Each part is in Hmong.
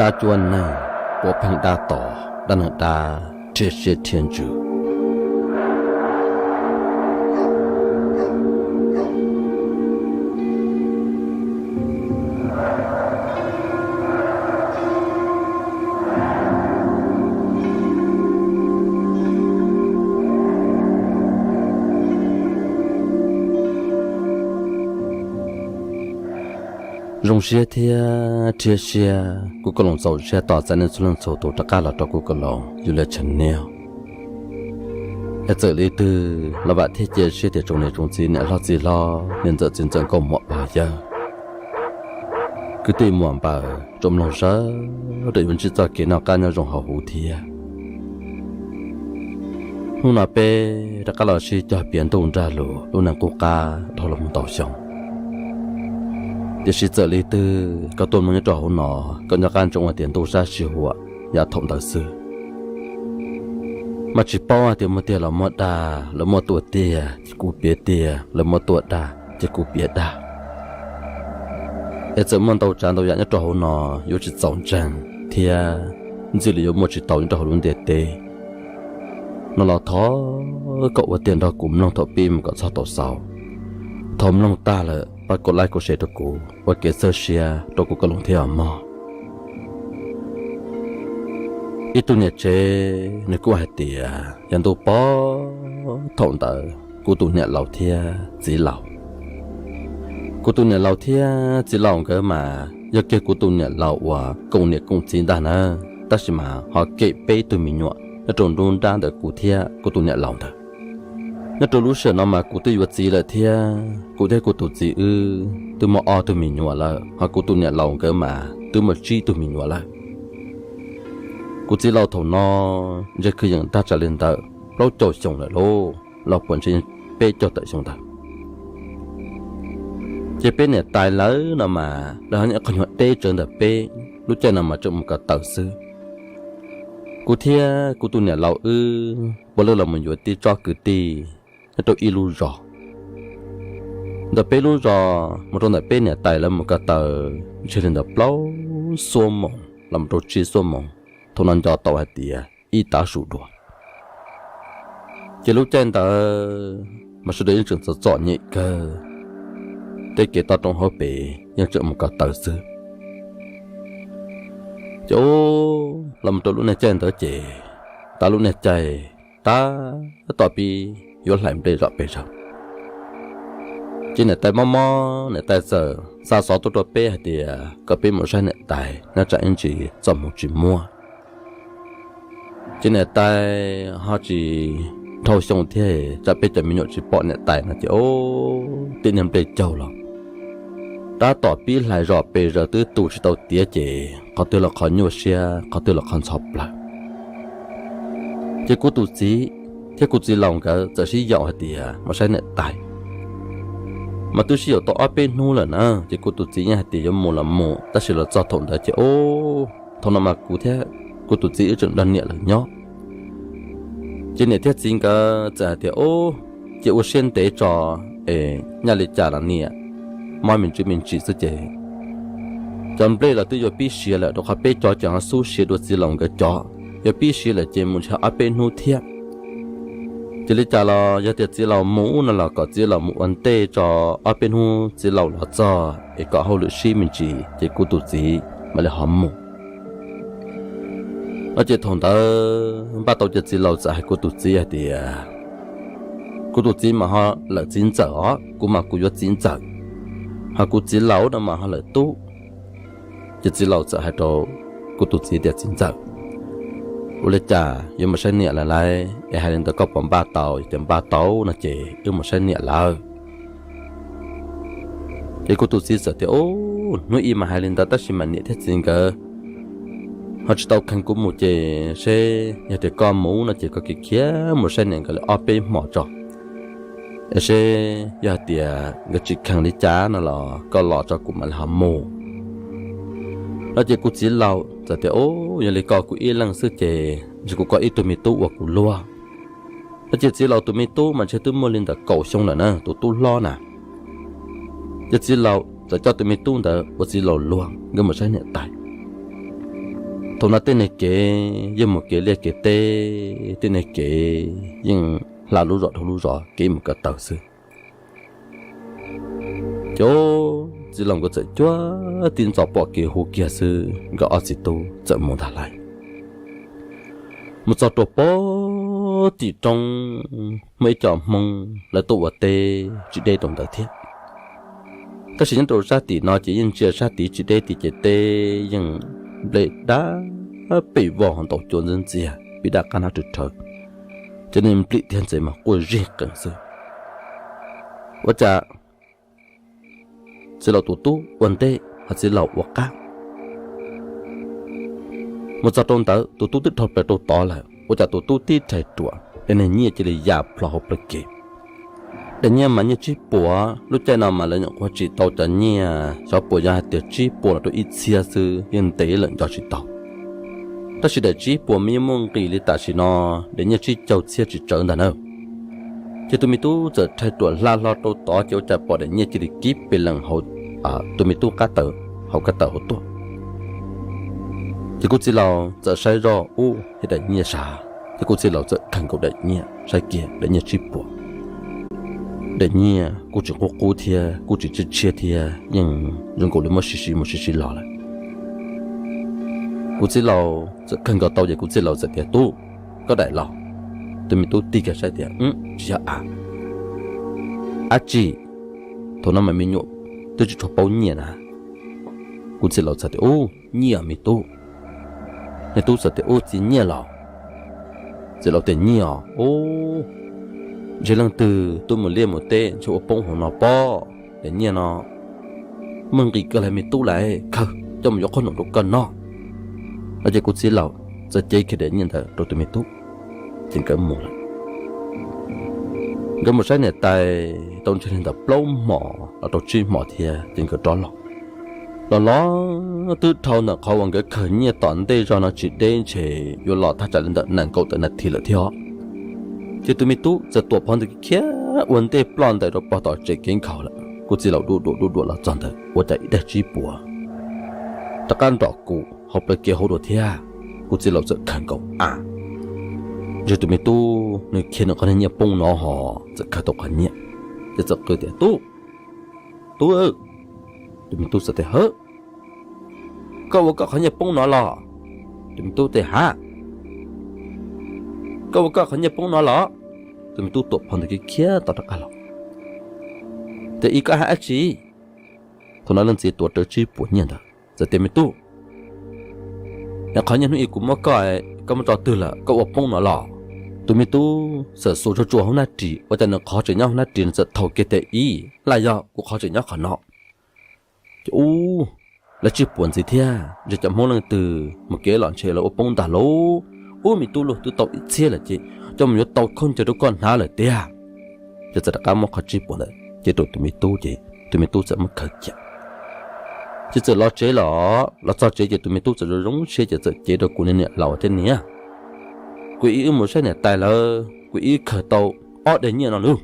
Dab cuab neeg, puav pheej dab tom, dab neeg dab, rhiab siab rhiab ntsws. Zoo siab thiab rhiab siab, kuv Koos Loos txaus siab tos txais nej txhua leej txhua tus rov qab los rau kuv Koos Loos YouTube channel. Es txawm li twg los vam thiab cia siab tias tsoom niam tsoom txiv, niam hlob txiv hlob, niam ntxawm txiv ntxawm, nkauj muam pog yawg, kwv tij muam npawg, tsoom mloog sawv daws yuav ntsib txoj kev noj qab nyob zoo hauv huv thiab. Hnub no peb rov qab los sib cog piav ntuj nrag lus lub neej qub qab dhau los mus ntau xyoo. Tiam sis txawm li twg koj tuaj mloog nyob rau hauv no, koj nco qab ntsoov hais tias ntuj sab sij huam yav thaum ntawd xwb. Mas tsis paub hais tias muaj tiag los muaj dag, lawv muaj tuaj tiag ces kuv piav tiag, lawv muaj tuaj dag ces kuv piav dag. Es txawm muaj ntau tsav ntau yam nyob rau hauv no yuav tsis txaus ntseeg thiab ntxim li yuav muaj tsis tau nyob rau hauv lub ntiaj teb no los thov kom ua tiag nrog kuv mloog thaum pib mus kom txog thaum xaus. Thaum mloog tag lawm pab kom like kom share rau kuv ua kev txhawb siab rau kuv Koos Loos thiab os mog. Ib tug niam tsev nws kuj hais tias yog ntuj pog thaum ntawd kuv tus niam laus thiab txiv laus, kuv tus niam laus thiab txiv laus nkawd mas yog kiag kuv tus niam laus uas koom niam koom txiv ntag na, tab sis mas ho kem peb tug me nyuam nyob rau nruab nrab ntawm kuv thiab kuv tus niam laus ntawd. Nyob rau lub sij hawm no mas kuv twb yuav txiv lawm thiab kuv thiab kuv tus txiv wb twb muaj ob tug me nyuam lawm, ho kuv tus niam laus nkawd mas twb muaj tsib tug me nyuam lawm. Kuv txiv laus thaum no ntshe kwv yees tag tsam li ntawd plaub caug xyoo lawm lauj, los puas ntshe peb caug tawm xyoo ntawd. Ces peb niam tais lawv no mas lawv ho nyob qhov nyuag deb tsawv ntawm peb, lub caij no mas tseem mus ko taw xwb. Kuv thiab kuv tus niam laus wb puav leej los mus yuav tib tsob kwv tij nyob rau ib lub zos. Ntawm peb lub zos mus rau ntawm peb niam tais lawv mus ko taw ntshe li ntawd plaub xuab moos los mus rau tsib xuab moos, thaum no nco tau hais tias ib tav su dua. Ces lub caij ntawd mas sawv daws yeej tseem txom txom nyem kawg, tej kev toj roob hauv pes yeej tseem mus ko taw xwb. Ces los mus rau lub niag caij ntawd ces tab lub niag caij tab tom pib yuav hlais nplej zom pes zaws. Ces niam tais mob mob, niam tais txawm xa xov tuaj rau peb hais tias kom peb mus saib niam tais nyob tsam ib ntsis txoj hmoo tsis muaj. Ces niam tais ho tsis dhau xyoo thiab, tsam peb cov me nyuam tsis pom niam tais no ces o, tej niag nplej caug los tab tom pib hlais zom pes zaws twb tu tsis tau tiav ces qhov twg los qhov nyuaj siab, qhov twg los qhov ntxhov plawg. Ces kuv tus txiv thiab kuv txiv laus nkawd txawm sib yaum hais tias mus saib niam tais. Mas twb sib yaum tau ob peb hnub lawm na, ces kuv tus txiv yeej hais tias yuav mus los mus, tab sis los txog thaum ntawd ces o, thaum no mas kuv thiab kuv tus txiv wb tseem nrog niam lawv nyob. Ces niam thiab txiv nkawd txawm hais tias o, ces ua siab ntev tso, es nyaj li cas los niam, mob me ntsis me ntsis xwb ces cov nplej los twb yuav pib siav lawm, rau qhov peb cov ces ho xub siav dua txiv laus nkawd cov, yuav pib siav lawm ces mus ntshe ob peb hnub thiab. Ces li cas los yog tias txiv laus mus no los kom txiv laus mus ua ntej tso ob peb hnub txiv laus los txog es kom hauj lwm sib me ntsis ces kuv tus txiv mam li ho mus. No ces thaum ntawd npaj tau ces txiv laus txawm hais kuv tus txiv hais tias, kuv tus txiv mas ho lawm txiv ntxawm os, kuv mas kuv yuav txiv ntxawm, ho kuv txiv laus no mas ho lawm tub. Ces txiv laus txawm hais rau kuv tus txiv tias, txiv ntxawm, ua li cas yuav mus saib niam lawv lauj? Es hais li ntawd koj puas npaj tau? Yog tias npaj tau no ces wb mus saib niam lawv. Ces kuv tus txiv txawm tias, ub, hnub ib mas hais li ntawd tab sis mas niam thiab txiv nkawd ho tsis tau kheev kuv mus ces seb yog tias koj mus no ces koj khiav khiav mus saib niam nkawd li ob peb hmos tso, es seb yog hais tias nkawd tsis kheev li cas no los koj los tso kuv mam li ho mus. No ces kuv txiv laus txawm tias, ub, yog li koj kuv ib leeg xwb ces ntshe kuv koj ib tug me tub ua kuv luag. No ces txiv laus tus me tub mas ntshe twb muaj li ntawm kaum xyoo lawm na, tus tub hlob na. Ces txiv laus txawm coj tus me tub ntawd ua txiv laus luag nkawd mus saib niam tais. Thaum no tej neeg kev yeej mus kev liaj kev teb, tej neeg kev yeej hla lub zos dhau lub zos kev mus ko taw xwb. Ces txiv laus nkawd txawm cuab tib ntxov pom kev hu kiag xwb, nkawd ob txiv tub txawm mus ntag lauj. Mus txog rau pem tim roob muaj ib co Hmoob lawv tuaj ua teb tsis deb rau ntawd thiab. Tab sis nyob rau sab tim no ces yeej ntsia sab tid tsis deb tid ces teb yeej nplej dab pem vog ntaus cua ntxiag ntxiag pib daj qab hnab rhawv rhawv, cov niag nplim thiab ntxeev mas quaj zig qees xwb. Ua cas txiv laus tus tub ua ntej ho txiv laus ua qab. Mus txog rau ntawd tus tub twb dhau plaws rau tod lawm, ua cas tus tub tib rhais ruam es niag nyiaj cia li ya plho hauv plawv kev. Daim nyiaj mas nyiaj tsib puas, lub caij no mas lawv nyuam qhuav tsim tau cov nyiaj xyov puas yog hais tias tsib puas los rau ib txhiab xwb, yeej ntev lawm nco tsis tau. Tab sis daim tsib puas mas yeej muaj nqis li tam sim no daim nyiaj tsib caug txhiab tsis tsawg ntag na. Ces tus me tub txawm rhais ruam hla hlo rau tod ces ua cas pom daim nyiaj cia li kib pes lees hauv tus me tub qab taws hauv ko taw hauv tuaj. Ces kuv txiv laus txawm saib zoj ub yog daim nyiaj sav, ces kuv txiv laus txawm khaws nkaus daim nyiaj saib kiag daim nyiaj tsib puas. Daim nyiaj kuj tsis qub qub thiab kuj tsis tshiab tshiab thiab, yeej zoo nkaus li muab sib sib mus sib sib los lawm. Kuv txiv laus txawm khaws nkaus tau ces kuv txiv laus txawm tias, Tub, koj daim los? Tus me tub tig kiag saib tias, Tsis yog av. Ab tsi, thaum no mas me nyuam twb tsis tshua paub nyiaj na. Kuv txiv laus txawm tias, Ub, nyiaj me tub. Niag tub txawm tias, Ub, txiv, nyiaj los? Txiv laus tias, Nyiaj os. Ub, ntshe leej twg tuaj mus liaj mus teb ntshe ua poob hauv no pob. Daim nyiaj no muaj nqis kawg li me tub, lawv khaws coj mus yuav qhob noom rau koj noj. No ces kuv txiv laus txawm cev kiag daim nyiaj ntawd rau tus me tub, ces nkawd mus lawm. Nkawd mus saib niam tais tau ntshe li ntawm plaub hmos los rau tsib hmos thiab ces nkawd rov los. Los los twb dhau ntawm qhov uas nkawd khaws nyiaj tom ntej zog no tsis deb ntshe yuav los thaj tsam li ntawm nees nkaum tawm nas this lawm thiab. Ces tus me tub txawm tuam phov ntawd khiav ua ntej ploj ntawm rau pog tom tsev kev nkhaus lawm. Kuv txiv laus duj duam duj duam los txog ntawd ua cas ib daim tsib puas rov qab nrom kum hauv plawv kev hauv dua thiab. Kuv txiv laus txawm khaws nkaus, A, ntshe tus me tub nws khiav nws qhov niag nyiaj poob no ho, txawm khaws tau qhov nyiaj. Ces txawm qw tias, Tub, tub. Tus me tub txawm tias, Hawb, koj ua koj qhov nyiaj poob no los? Tus me tub tias, Hav, koj ua koj qhov nyiaj poob no los? Tus me tub tuam phov ntawd khiav khiav tod rov qab los. Tias, Ib, koj hais dab tsi? Thaum no leej txiv tuav rawv tsib puas nyiaj ntawd txawm tias, Me tub, qhov nyiaj hnub ib kuv muab koj, koj muab tso twg lawm, koj ua poob no los? Tus me tub txawm xuas tsuag tsuag hauv hnab ris, ua cas nws qhov tseem nyob hauv hnab ris, nws txawm thaum kiag tias, Ib, laj yog kuv qhov tseem nyob qhov no. Ces ub, lawv tsib puas ntxiv thiab, ntshe cov Hmoob leej twg mus kev los ntshe lawv ua poob ntag lauj. Ub, me tub, luag twb tau ib txhiab lawm ces coj mus yuav tau khaub ncaws rau koj hnav lawm tiag. Ces txawm rov qab muab qhov tsib puas ntawd cev rau tus me tub ces tus me tub txawm muab khaws cia. Ces txawm los tsev los, los txog tsev ces tus me tub txawm zoo zoo siab ces txawm cev rau kuv niam laus tias, Niam, kuv ib wb mus saib niam tais lawv, kuv ib wb khaws tau ob daim nyiaj no lauj.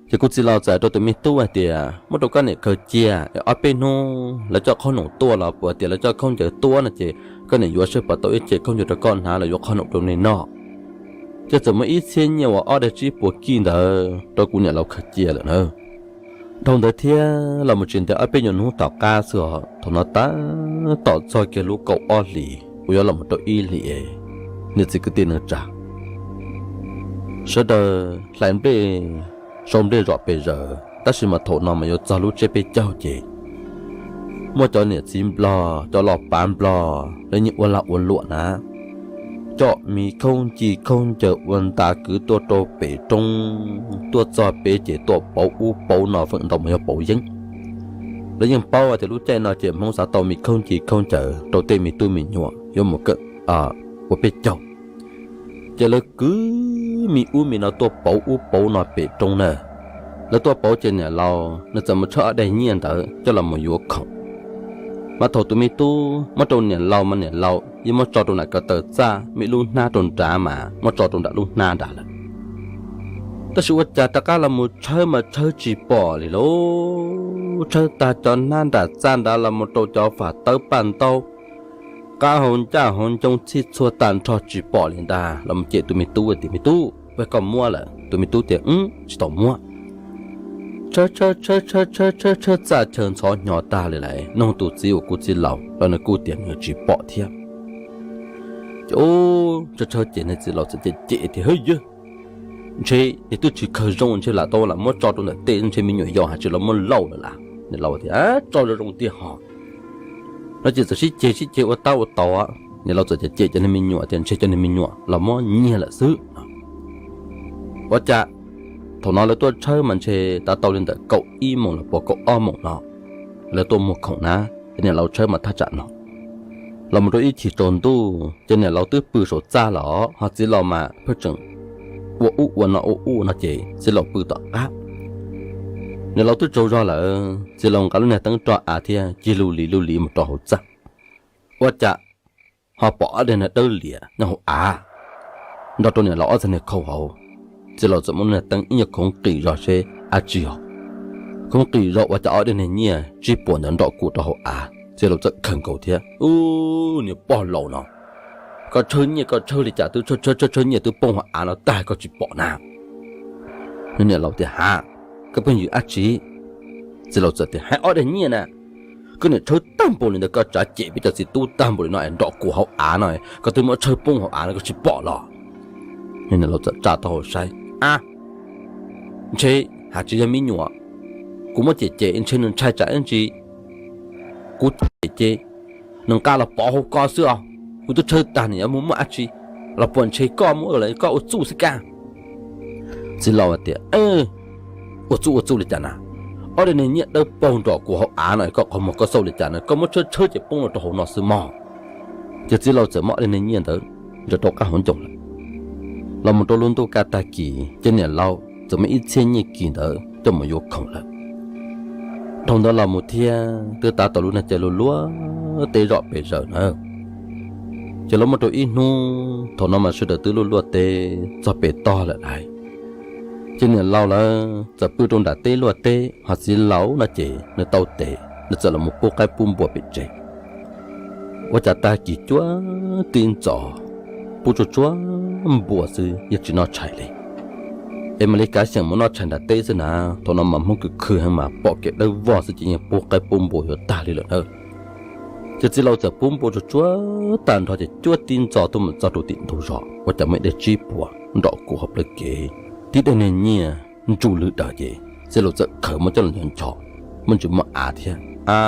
Ces kuv txiv laus txawm hais rau tus me tub hais tias, Muab rau koj niam khaws cia es ob peb hnub lawv coj qhob noom tuaj los puas tias lawv coj khaub ncaws tuaj no ces koj niam yuav saib puas tau ib ce khaub ncaws rau koj hnav los yuav qhob noom rau nej noj. Ces txawm muab ib txhiab nyiaj uas ob daim tsib puas kij ntawd rau kuv niam laus khaws cia lawm na. Dhau ntawd thiab los mus tsis ntev ob peb nyuag hnub tom qab xwb os, thaum no tab tom txog kiag lub kaum ob hlis uas yuav los mus rau ib hlis, niam txiv kwv tij neej tsa sawv daws hlais nplej sau nplej zom pes zaws, tab sis mas thaum no mas yuav txog lub tsiab peb caug ces muaj cov niam txiv nplog, cov los pav nplog lawv yeej ua lag ua luam na, coj me khaub ncaws khaub ncaws ua nta kwv tuaj rau pem roob, tuaj txog pem ces tuaj pauv ub pauv no feem ntau mas yog pauv yeeb. Lawv yeej paub tias lub caij no ces Hmoob xav tau me khaub ncaws khaub ncaws rau tej me tub me nyuam yuav mus kawm ua peb caug. Ces lawv kwv me ub me no tuaj pauv ub pauv no pem roob na. Lawv tuaj pauv ces niam laus nws txawm mus tshawb ob daim nyiaj ntawd coj los mus yuav khoom. Mas thaum tus me tub muab rau niam laus mas niam laus yeej muab tso rau nram ko taw txaj, me lub hnab rau nrad mas muab tso rau nram lub hnab nrad lawm. Tab sis ua cas rov qab los mus tshawb mas tshawb tsis pom li lauj. Tshawb tag cov hnab nram txaj nrad los mus rau cov fam tawb paj ntaub, qab hau ncaj hau ncoo txhij txhua tag nrho tsis pom li ntag. Los mus cem tus me tub tias, Me tub, peb koj muab lawm? Tus me tub tias, Tsis tau muab. Tshawb tshawb tshawb tshawb tshawb tshawb txaj chaw ntxhov hnyo tag li lawm, nug tus txiv uas kuv txiv laus los nws kuj tias nws tsis pom thiab. Ces tshawb tshawb ces niag txiv laus txawm cem cem tias, Hwb yawg, ntshe yog twb tsis khaws zoo ntshe lam tau lam muab tso rau ntawm tej ntshe me nyuam yau hais tsis los muab lauj lawm las. Niam laus tias, Tso zoo zoo tiag hos. No ces txawm sib ceg sib ceg ua tab ua tau, niam laus txawm cem cem cov niag me nyuam tias ntshe cov niag me nyuam los muab nyiag lawm xwb. Ua cas thaum no lawv tuaj tshawb mas ntshe tav tau li ntawm kaum ib moos los puas kaum ob moos no, lawv tuaj muag khoom na, ces niam laus tshawb mas thaj tsam no. Los mus rau ib chim tsaus ntuj ces niam laus twb pw saum txaj los ho txiv laus mas pheej tseem ua ub ua no ua ub no ces txiv laus pw tom qab. Niam laus twb tsaug zog lawm, txiv laus nqa lub niag teeb roj av thiab cig lug li lug li mus rau hauv txaj. Ua cas ho pom ob daim niag dawb liam nyob hauv av nrog rau niam laus ob txhais niag khau hauv. Txiv laus txawm muab niag teeb ib nyuag khoov qis zog seb dab tsi os. Khoov qis zog ua cas ob daim niag nyiaj tsib puas ntawd nrom kuv rau hauv av. Txiv laus txawm khaws nkaus thiab, Ub, niag pog laus no, koj tshawb nyiaj koj tshawb li cas twb tshawb tshawb tshawb nyiaj twb poob hauv av no tag koj tsis pom na? Niam laus tias, Hav, koj pheej yws dab tsi? Txiv laus txawm tias, Hais ob daim nyiaj na, koj niam tshawb tag npaum li ntawd, koj tsav cem peb cov txiv tub tag npaum li no es nrom kuv hauv av no, koj twb muab tshawb poob hauv av no koj tsis pom los? Niam laus txawm tsa taub hau saib, A, ntshe has tsis yog me nyuam, kuv muab cem cem ntshe nws ntshai tsam ib ntsis kuv cem ces nws nqa los pov hauv ko xwb os. Kuv twb tshawb tag nws yuav muaj muaj dab tsi los puas ntshe koj muab lawm koj ua txuj xwb kag. Txiv laus tias, Ua txuj ua txuj li cas na? Ob daim niag nyiaj dawb paug nrom kuv hauv av no koj qhov muag koj xauj li cas na, koj muab tshawb tshawb ces poob los rau hauv no xwb mog. Ces txiv laus txawm muab ob daim niag nyiaj ntawd ntsaws rau qab hauv ncoo lawm. Los mus rau lub ntuj kaj tag kis ces niam laus txawm muab ib txhiab nyiaj kis ntawd coj mus yuav khoom lawm. Dhau ntawd los mus thiab twb tav tau lub niag caij luaj luaj teb zom pes zaws na. Ces los muaj rau ib hnub thaum no mas sawv daws twb luaj luaj teb txog pem tog lawm lauj. Ces niam laus lawv txawm pw rau nram teb luaj teb, ho txiv laus no ces nws tau tes nws txawm los mus pub qaib pub npua pem tsev. Ua cas tag kis cuab tib ntxov, pub tsuag tsuag npua xwb yeej tsis noj tshais li. Es mam li kav xyeem mus noj tshais nram teb xwb na, thaum no mas Hmoob khwv khwv heev mas pom kev dawb vog xwb ces yeej pub qaib pub npua yuav tag li lawm na. Ces txiv laus txawm pub npua tsuag tsuag tag nrho ces cuab tib ntxov tuaj mus txog rau tim ntug zos ua cas muaj ib daim tsib puas nrom kuv hauv plawv kev, tib daim niag nyiaj ntsuj lwg daws ces txiv laus txawm khaws muab coj los nchos nchos, muaj ntsis muaj av thiab, A,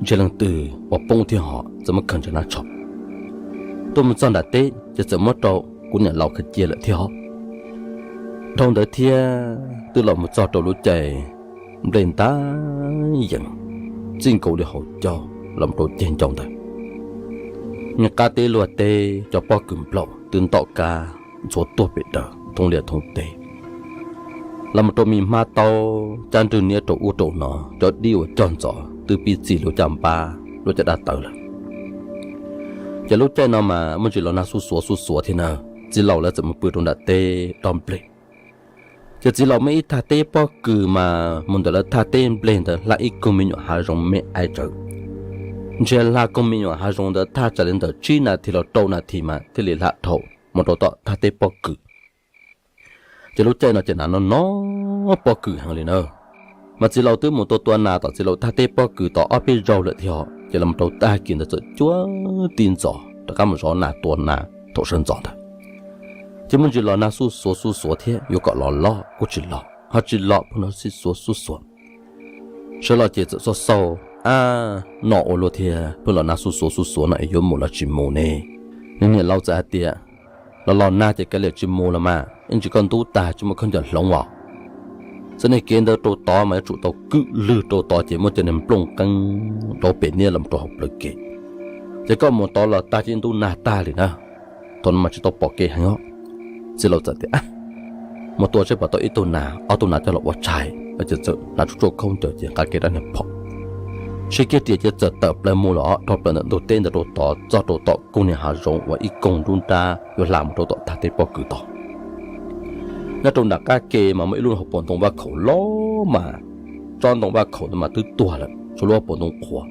ntshe leej twg ua poob thiab hos txawm muab khaws ntsaws nab tsho. Tuaj mus txog nram teb ces txawm muab rau kuv niam laus khaws cia lawm thiab hos. Dhau ntawd thiab twb los mus txog rau lub caij nplej ntag yees, txij nkaus li hauv caug los mus rau ceg ncauj ntawd. Niag qab teb luaj teb cov pob kws nplaum twb ntom kab ntxhuav tuag pem daws thoob liaj thoob teb. Los mus rau me hmab taub cab nrwj niab rau ub rau no, cov dib uas cog ntxov twb pib txi lub caj npab lub caj dab tawv lawm. Ces lub caij no mas muaj ntsis los nag xuj xuav xuj xuav thiab na, txiv laus lawv txawm mus pw rau nram teb dob nplej. Ces txiv laus muaj ib thaj teb pob kws mas mus ntawm lawv thaj teb nplej ntawd hla ib koog me nyuam hav zoov me aiv tsawv. Ntshe hla koog me nyuam hav zoov ntawd thaj tsam li ntawm tsib nas this los rau nas this mas thiaj li hla dhau mus rau tom thaj teb pob kws. Ces lub caij no ces nas no no pob kws heev li na. Mas txiv laus twb mus tua tua nas tom txiv laus thaj teb pob kws tod ob peb zaug lawm thiab, ces los rau tag kis ntawd txawm cuab tib ntxov rov qab mus zov nas tua nas thaum sawv ntxov ntawd. Ces muaj ntsis los nag xuj xuav xuj xuav thiab yuav kom los los kuj tsis los, ho tsis los pheej los xuj xuav xuj xuav. Sawv los ces txawm xauj xauj, A, no ua luaj thiab, pheej los nag xuj xuav xuj xuav no es yuav mus los tsis mus ne? Nws niam laus txawm hais tias, Los los nag ces kav liam tsis mus los mas, ib ntsis koj ntub tag tsis muaj khaub ncaws hloov os. Txoj niag kev ntawd rau tod mas yuav tsum tau kwm lwg rau tod ces muaj cov niag nplooj qeeb rau pem niab los rau hauv plawv kev. Ces koj mus tod los tag ces ntub nag tag li na. Thaum no mas tsis tau pom kev heev os. Txiv laus txawm tias, Mus tua seb puas tau ib tug nas ob tug nas coj los ua tshais no. Ces txawm hnav tsuj tsuaj khaub ncaws ces nqa kiag rab niag phom, sib kiag riam ces txawm tawm plaws mus los dhau plaws ntawm ntug teb ntawd rau tod txog rau tom koog niag hav zoov uas ib koog nruab nrab yuav hla mus rau tom thaj teb pob kws tod. Nyob rau nram qab ke mas muaj ib lub hauv paus ntoo vaj khaum loj mas, tsob ntoo vaj khaum ntawd mas twb tuag lawm, tshuav lub hauv paus ntoo qhuav.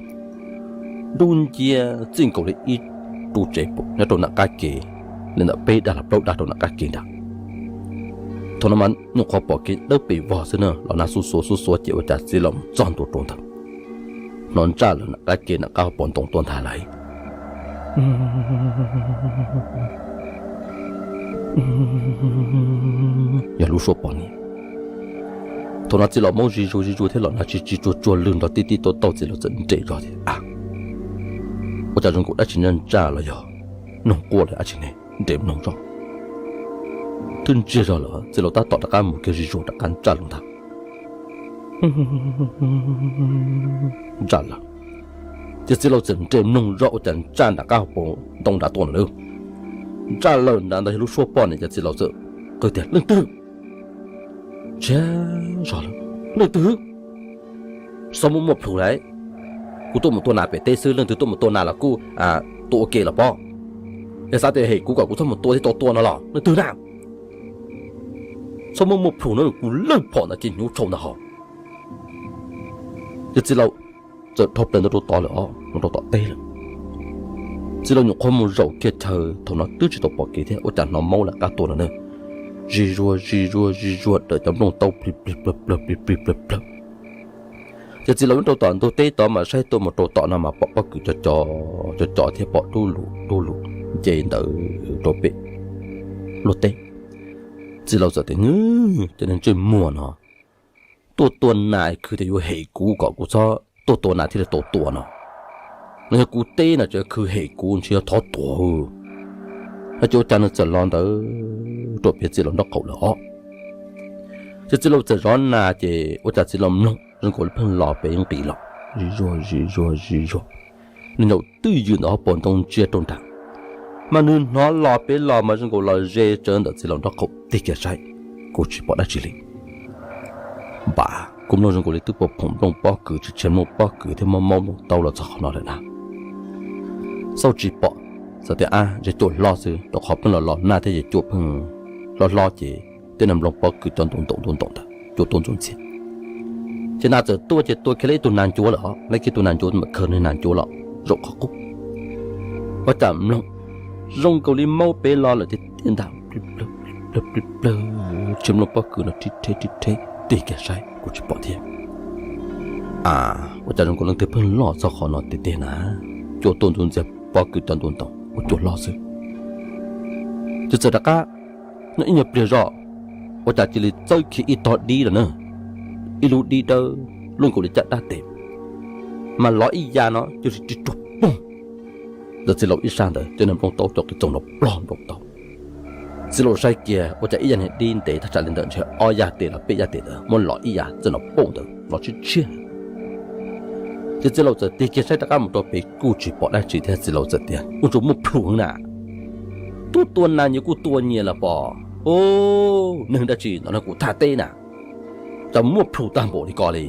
dub nciab txij nkaus li ib ru tsev nyob rau nram qab ke, li ntawm peb dag los plaub dag rau nram qab ke nrad. Thaum no mas nyuam qhuav pom kev dawb pes vog xwb na, los nag xuj xuav xuj xuav ces ua cas txiv laus mus txog ntua rau ntawd, hnov ntsaj lawm nram qab ke nram qab hauv paus ntoo tuaj ntag lauj. Yog lub suab poj niam. Thaum no txiv laus maub zis zuag zis zuag thiab los nag tsis tsis tsuag tsuag lwg nrog tib tib tau tau, txiv laus txawm nres zog tias, A, ua cas zoo nkaus dab tsi ntsaj ntsaj los yog noog quaj los dab tsi ne? Nres mloog zoj. Twb ntsiag zog lawm, txiv laus tab tom rov qab mus kiag zis zuag rov qab ntsaj lawm ntag. Ntsaj lawm. Ces txiv laus txawm nres mloog zoj ua cas ntsaj nram qab hauv paus ntoo nrad tuaj no lawm. Ntsaj lawm nrad ntawd yog lub suab poj niam, ces txiv laus txawm qw tias, Leej twg? Ntsiag zog lawm, Leej twg? Txhob muaj muaj plhus lauj. Kuv tuaj mus tua nas pem teb xwb, leej twg tuaj mus tua nas los kuj tua ua ke los pob. Yog xav tias hem kuv kom kuv txhob mus tua thiab tau tua no los leej twg na? Txhob muaj muaj plhus no, kuv leej phom ntawd ces hnyuv tshau ntag hos. Ces txiv laus txawm dhau plaws ntawd rau tod lawm os, mus rau tom teb lawm. Txiv laus nyuam qhuav mus zaum kiag chaw, thaum no twb tsis tau pom kev thiab, ua cas hnov maub lawv qab tuaj no na. Zis zuag zis zuag zis zuag dawm cov nplooj taub plig plig plawg plawg plig plig plawg plawg. Ces txiv laus nyob rau tom ntug teb tod mas saib tuaj mus rau tom no mas pom pob kws co co co co thiab pom dub lug dub lug nce ntawd rau pem luaj teb. Txiv laus txawm tias, Ntsej muag no tuaj tua nas khwv tias yuav hem kuv kom kuv txhob tuaj tua nas thiaj li tau tua no. No yog kuv teb no ces khwv hem kuv ntshe yog thov tuag. No ces ua cas nws txawm los ntawd rau pem txiv laus nraub qaum lawm os. Ces txiv laus txawm zov nas ces ua cas txiv laus mloog zoo nkaus li pheej los pem nqis los, zis zuag zis zuag zis zuag. Nws nyaum twj ywm ntawm hauv paus ntoo ntsia rau nram, mas nws hnov los pem los mas zoo nkaus los ze tsawv ntawm txiv laus nraub qaum. Tig kiag saib, kuj tsis pom dab tsi li. Npam, kuv mloog zoo nkaus li twb pom phoom nplooj pob kws, tsis tsheej nplooj pob kws thiab mob maub nplooj taub los txog qhov no lawm na. Xauj tsis pom, xav tias ab, ntshe cuaj hlob xwb, rau qhov pheej los los nag thiab ces cuaj pheej hlob hlob ces tej nplooj pob kws cov ntoos ntoos ntoos ntoos ntawd cuaj tuaj ntxuav ntxiag. Ces nas txawm tuaj ces tua kiag li ib tug nas ncuav lawm os, li kiag tus nas ncuav mam khaws niag nas ncuav los zaum qhov qub. Ua cas mloog zoo nkaus li maub pem los lawm tiag tiag ntag, plig plawg plig plawg, tsheej nplooj pob kws no rhib rheb rhib rheb. Tig kiag saib kuj tsis pom thiab. A, ua cas zoo nkaus leej twg pheej loj txog qhov no tiag tiag na, cuaj tuaj ntxuav ntxiag pob kws cov ntoos ntoos ua cuaj hlob xwb. Ces txawm rov qab nyob ib nyuag pliag zoj, ua cas cia li txawb kiag ib tog dib los na, ib lub dib dawb luaj nkaus li caj dab tes, mas lov ib ya no cia li ris ruag poog ntawm txiv laus ib sab ntawd, cov niag nplooj taub cov qis txoos los plog nplooj taub. Txiv laus saib kiag ua cas ib ya niag dib ntev thaj tsam li ntawm ntshe ob ya tes los peb ya tes ntawd muab lov ib ya txawm los poog ntawd los tshiab tshiab. Ces txiv laus txawm tig kiag saib rov qab mus rau pem kuj tsis pom dab tsi thiab, txiv laus txawm tias, Ua tsuas muaj plhus heev na, tuaj tua nas nyias kuj tua nyias los pom. Neeg dab tsi no no kuv thaj teb na, cas muaj plhus tag npaum li ko li.